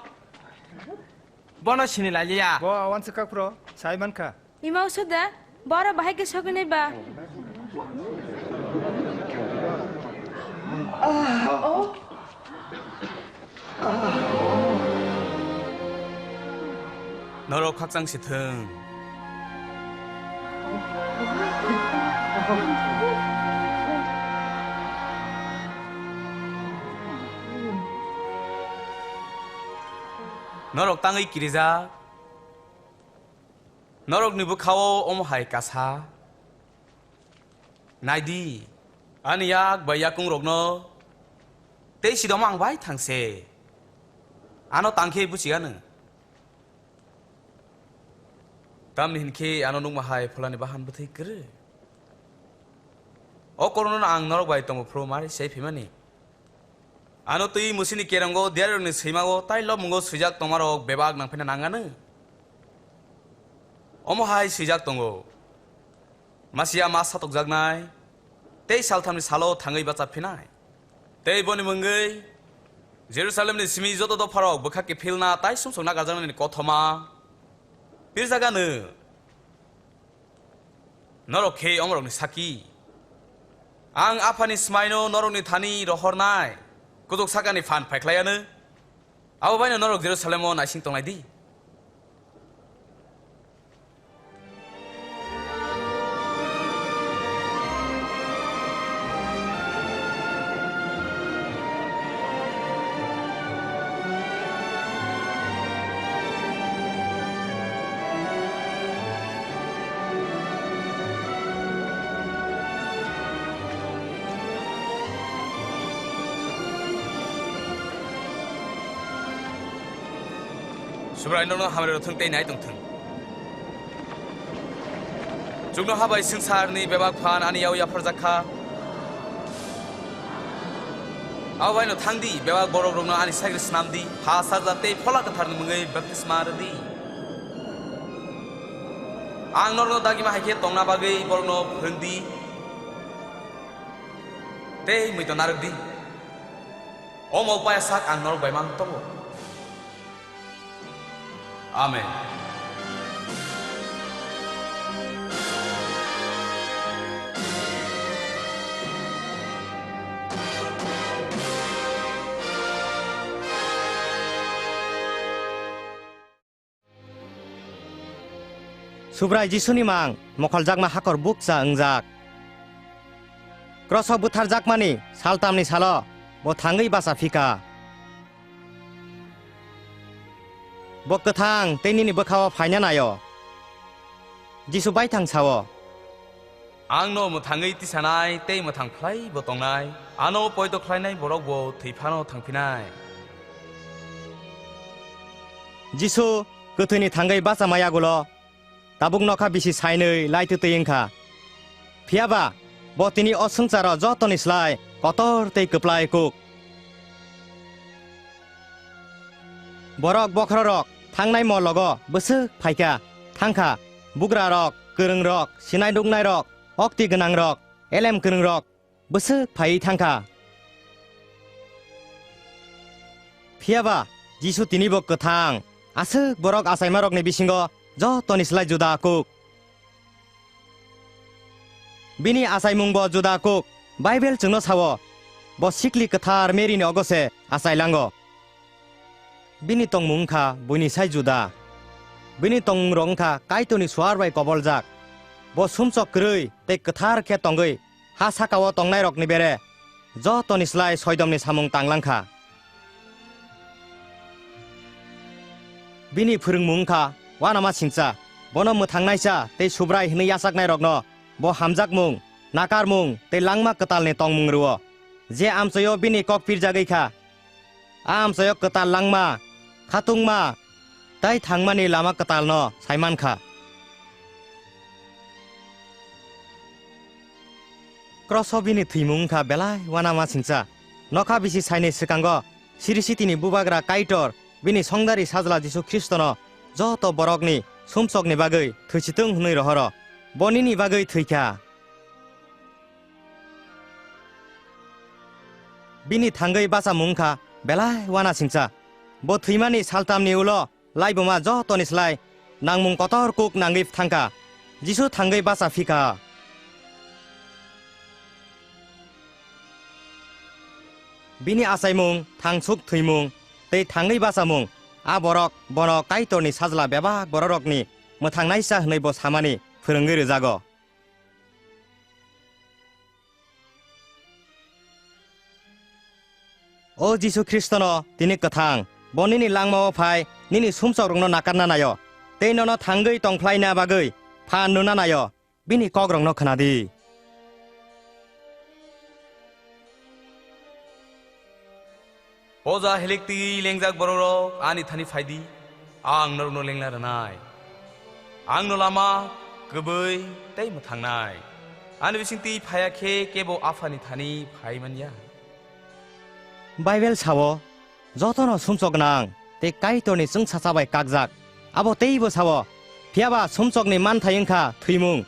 bono sini lai liya. Bo a uansuk kha phuru sai man kha. Ima uso da, boro bahai khe sogwi nai ba? Norok khakchang si thung. Norok tangwi kirijak. Norokni bwkhao omo hai kasa. Nai di, ani yak bai yakungrokno tei sidoma ang bai thang se. Ano tang khe buchi anw. Tamni hinkhe ano nukma hai pholani bahan bwthwi kwrwi. O korono ang norok bai tongo phuru mari sei phimani. Ano twi musini kerongo diarirokni swimago tai lobmungo swijak tongmarok bebak nangphina nangano. Omo hai swijak tongo. Masiya ma satokjaknai, tei salthamni salo thangwi bachaphinai. Tei boni mungwi Jerusalemni simi joto dopharok bwkha kiphilna tai sumsokna gajaknani kothoma pirjagano. Norok khe omorokni saki. Ang Aphani smaino norokni thani rohornai kujuk sakani phan phaikhlaiano. Abo baino norok Jerusalemo naising tongnai di. Subrai nono hamari rwthwng tei nai tongthwng. Chuknoha bai swngcharni bebak phan ani yaui yapharjak kha. Abo baino thang di, bebak borok rokno ani sagri snam di, ha sajla tei phola kwtharni mungwi baptisma rw di. Ang norokno dagima hai khe tongna bagwi borokno phrwng di tei muitu narwk di. Omo paya sak ang norok bai mang tongo. Amen. Subrai Jisuni mang mokholjakma hakor bukcha wngjak. Kroso butharjakmani saltamni salo bo thangwi bacha phika. Bo kwthang tei nini bwkhao phaina naio. Jisu baithang sao, "Ang no mwthangwi tisanai tei mwthang phlai bo tongnai, ano poito khlainai borok bo thwi phano thangphinai." Jisu kwthwini thangwi bachamai yagulo tabuk nokha bisi sainwi laitwtwi wngkha. Phiyaba bo tini o swngcharo jotoni slai kotor tei kwplai kuk. Borok bokhorok thangnai mologo bwswk phaikha, thangkha, bugrarok, kwrwngrok, sinai nuknairok, okti gwnangrok, elem kwrwngrok, bwswk phaiwi thangkha. Phiyaba Jisu tinibo kwthang, aswk borok achaimarokni bisingo jotoni slai juda kuk. Bini achaimungbo juda kuk. Baibel chwngno sao, bo sikli kwthar Merini ogo se achailango. Bini tongmung wngkha buini sai juda. Bini tongmungrok wngkha Kaitorni suar bai koboljak. Bo sumsok kwrwi tei kwthar khe tongwi ha sakao tongnairokni bere jotoni slai soidomni samung tanglang kha. Bini phwrwngmung wngkha uanama singcha, bono mwthangnaisa tei Subrai hwnwi yachaknairokno bo hamjakmung, nakarmung tei langma kwtalni tongmung rwo. Je amchoio bini kok pirjagwi kha, a amchoio kwtal langma, khatungma tei thangmani lama kwtalno saiman kha. Kroso bini thwimung wngkha belai uanama singcha. Nokha bisi saini swkango Siri Sitini Bubagra Kaitor bini songdari Sajla Jisu Khristono joto borokni sumsokni bagwi thwichitwng hwnwi rohoro. Bo nini bagwi thwikha. Bini thangwi bachamung wngkha belai uanasingcha. Bo thwimani saltamni ulo laibuma jotoni slai nangmung kotor kuk nangwi thangkha. Jisu thangwi bacha phikha. Bini achaimung, thangsuk thwimung tei thangwi bachamung, a borok bono Kaitorni Sajla bebak bororokni mwthangnaisa hwnwi bo samani phwrwngwi rwjago. O Jisu Khristono tini kwthang, bo nini langmao phai nini sumsokrokno nakarna naio tei nono thangwi tongphlaina bagwi phan rwna naio, bini kokrokno khna di. Poja hilik twi lengjak borokrok ani thani phai di, ang norokno lengna rwnai. Ang no lama, kwbwi tei mwthangnai. Ani bisingtwi phaiya khe kebo Aphani thani phai man ya. Bible sao, jotono sumsok nang tei Kaitorni chwngsacha bai kakjak. Abo teibo sao, phiya ba sumsokni manthai wng kha thwimung.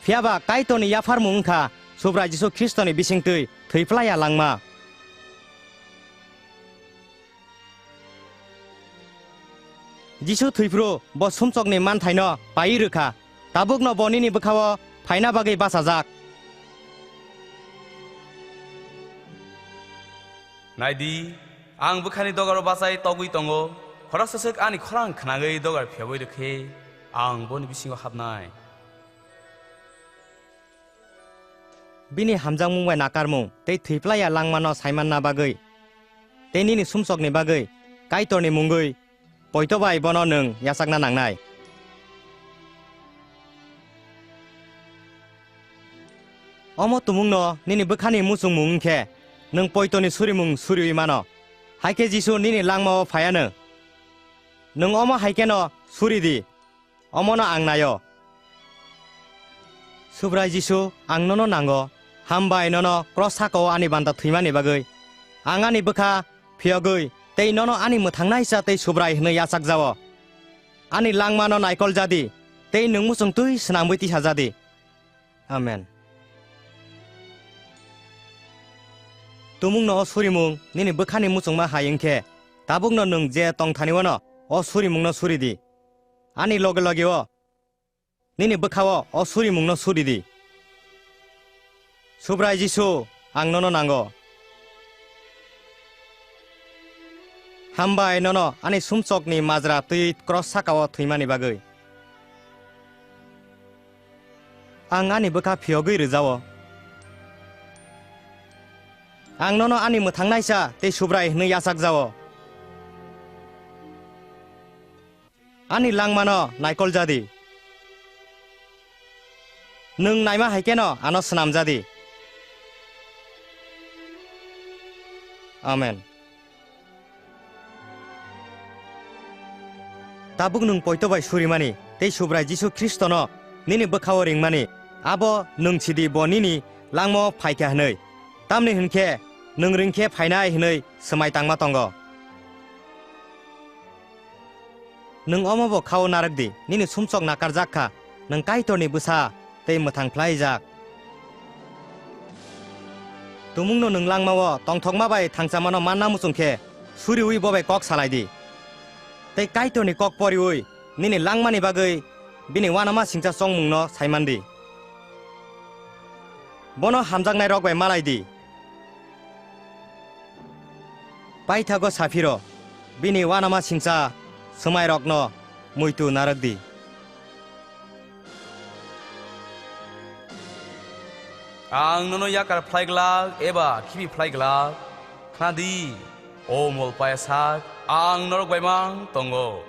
Phiya ba Kaitorni yapharmung wng kha Subrai Jisu Khristoni bisingtwi thwi phlai ya langma. Jisu thwiphru bo sumsokni manthaino paiwi rwkha. Tabukno bo nini bwkhao phaina bagwi bachajak. Nai di, ang bwkhani dogaro bachai togwi tongo. Khoroksa swk ani khorang khnagwi dogar phiyogwi rwkhe ang boni bisingo hapnai. Bini hamjakmung bai nakarmung tei thwi phlai ya langmano saimanna bagwi tei nini sumsokni bagwi Kaitorni mungwi poito bai bono nwng yachakna nangnai. Omo tumungno nini bwkhani muchungmung wng khe nwng poitoni surimung suriui mano. Hai khe Jisu nini langmao phai anw. Nwng omo hai kheno suri di. Omono ang naio. Subrai Jisu, ang nono nango. Hambai nono kros sakao ani banta thwimani bagwi. Ang ani bwkha phiyogwi tei nono ani mwthangnaisa tei Subrai hwnwi yachakjao. Ani langmano naikol jadi tei nwng muchung twi swnamwi tisa jadi. Amen. Tumungno o surimung nini bwkhani muchungma hai wng khe, tabukno nwng je tongthani-o'-no o surimungno suri di. Ani loge loge-o nini bwkha-o o surimungno suri di. Subrai Jisu, ang nono nango. Hambai nono ani sumsokni majra twi kros saka-o thwimani bagwi. Ang ani bwkha phiyogwi rwjao. Ang nono ani mwthangnaisa tei Subrai hwnwi yachakjao. Ani langmano naikol jadi. Nwng naima hai kheno ano swnam jadi. Amen. Tabuk nwng poito bai surimani tei Subrai Jisu Khristono nini bwkhao ringmani, abo nwng sidi bo nini langmao phaikha hwnwi. Tamni hwn khe nwng ring khe phainai hwnwi swmai tangma tongo. Nwng omobo khao narwk di, nini sumsok nakarjak kha, nwng Kaitorni bwsa tei mwthang phlaijak. Tumungno nwng langmao tongthokma bai thangchamano manna muchung khe, suriui bo bai kok salai di. Tei Kaitorni kok poriui nini langmani bagwi bini uanama singcha chongmungno saiman di. Bono hamjaknairok bai malai di. Paithago saphiro bini uanama singcha swmairokno muitu narwk di. Ang nono yakar phlai glak eba khibi phlai glak? Khna di, o mol paya sak, ang norok bai mang tongo.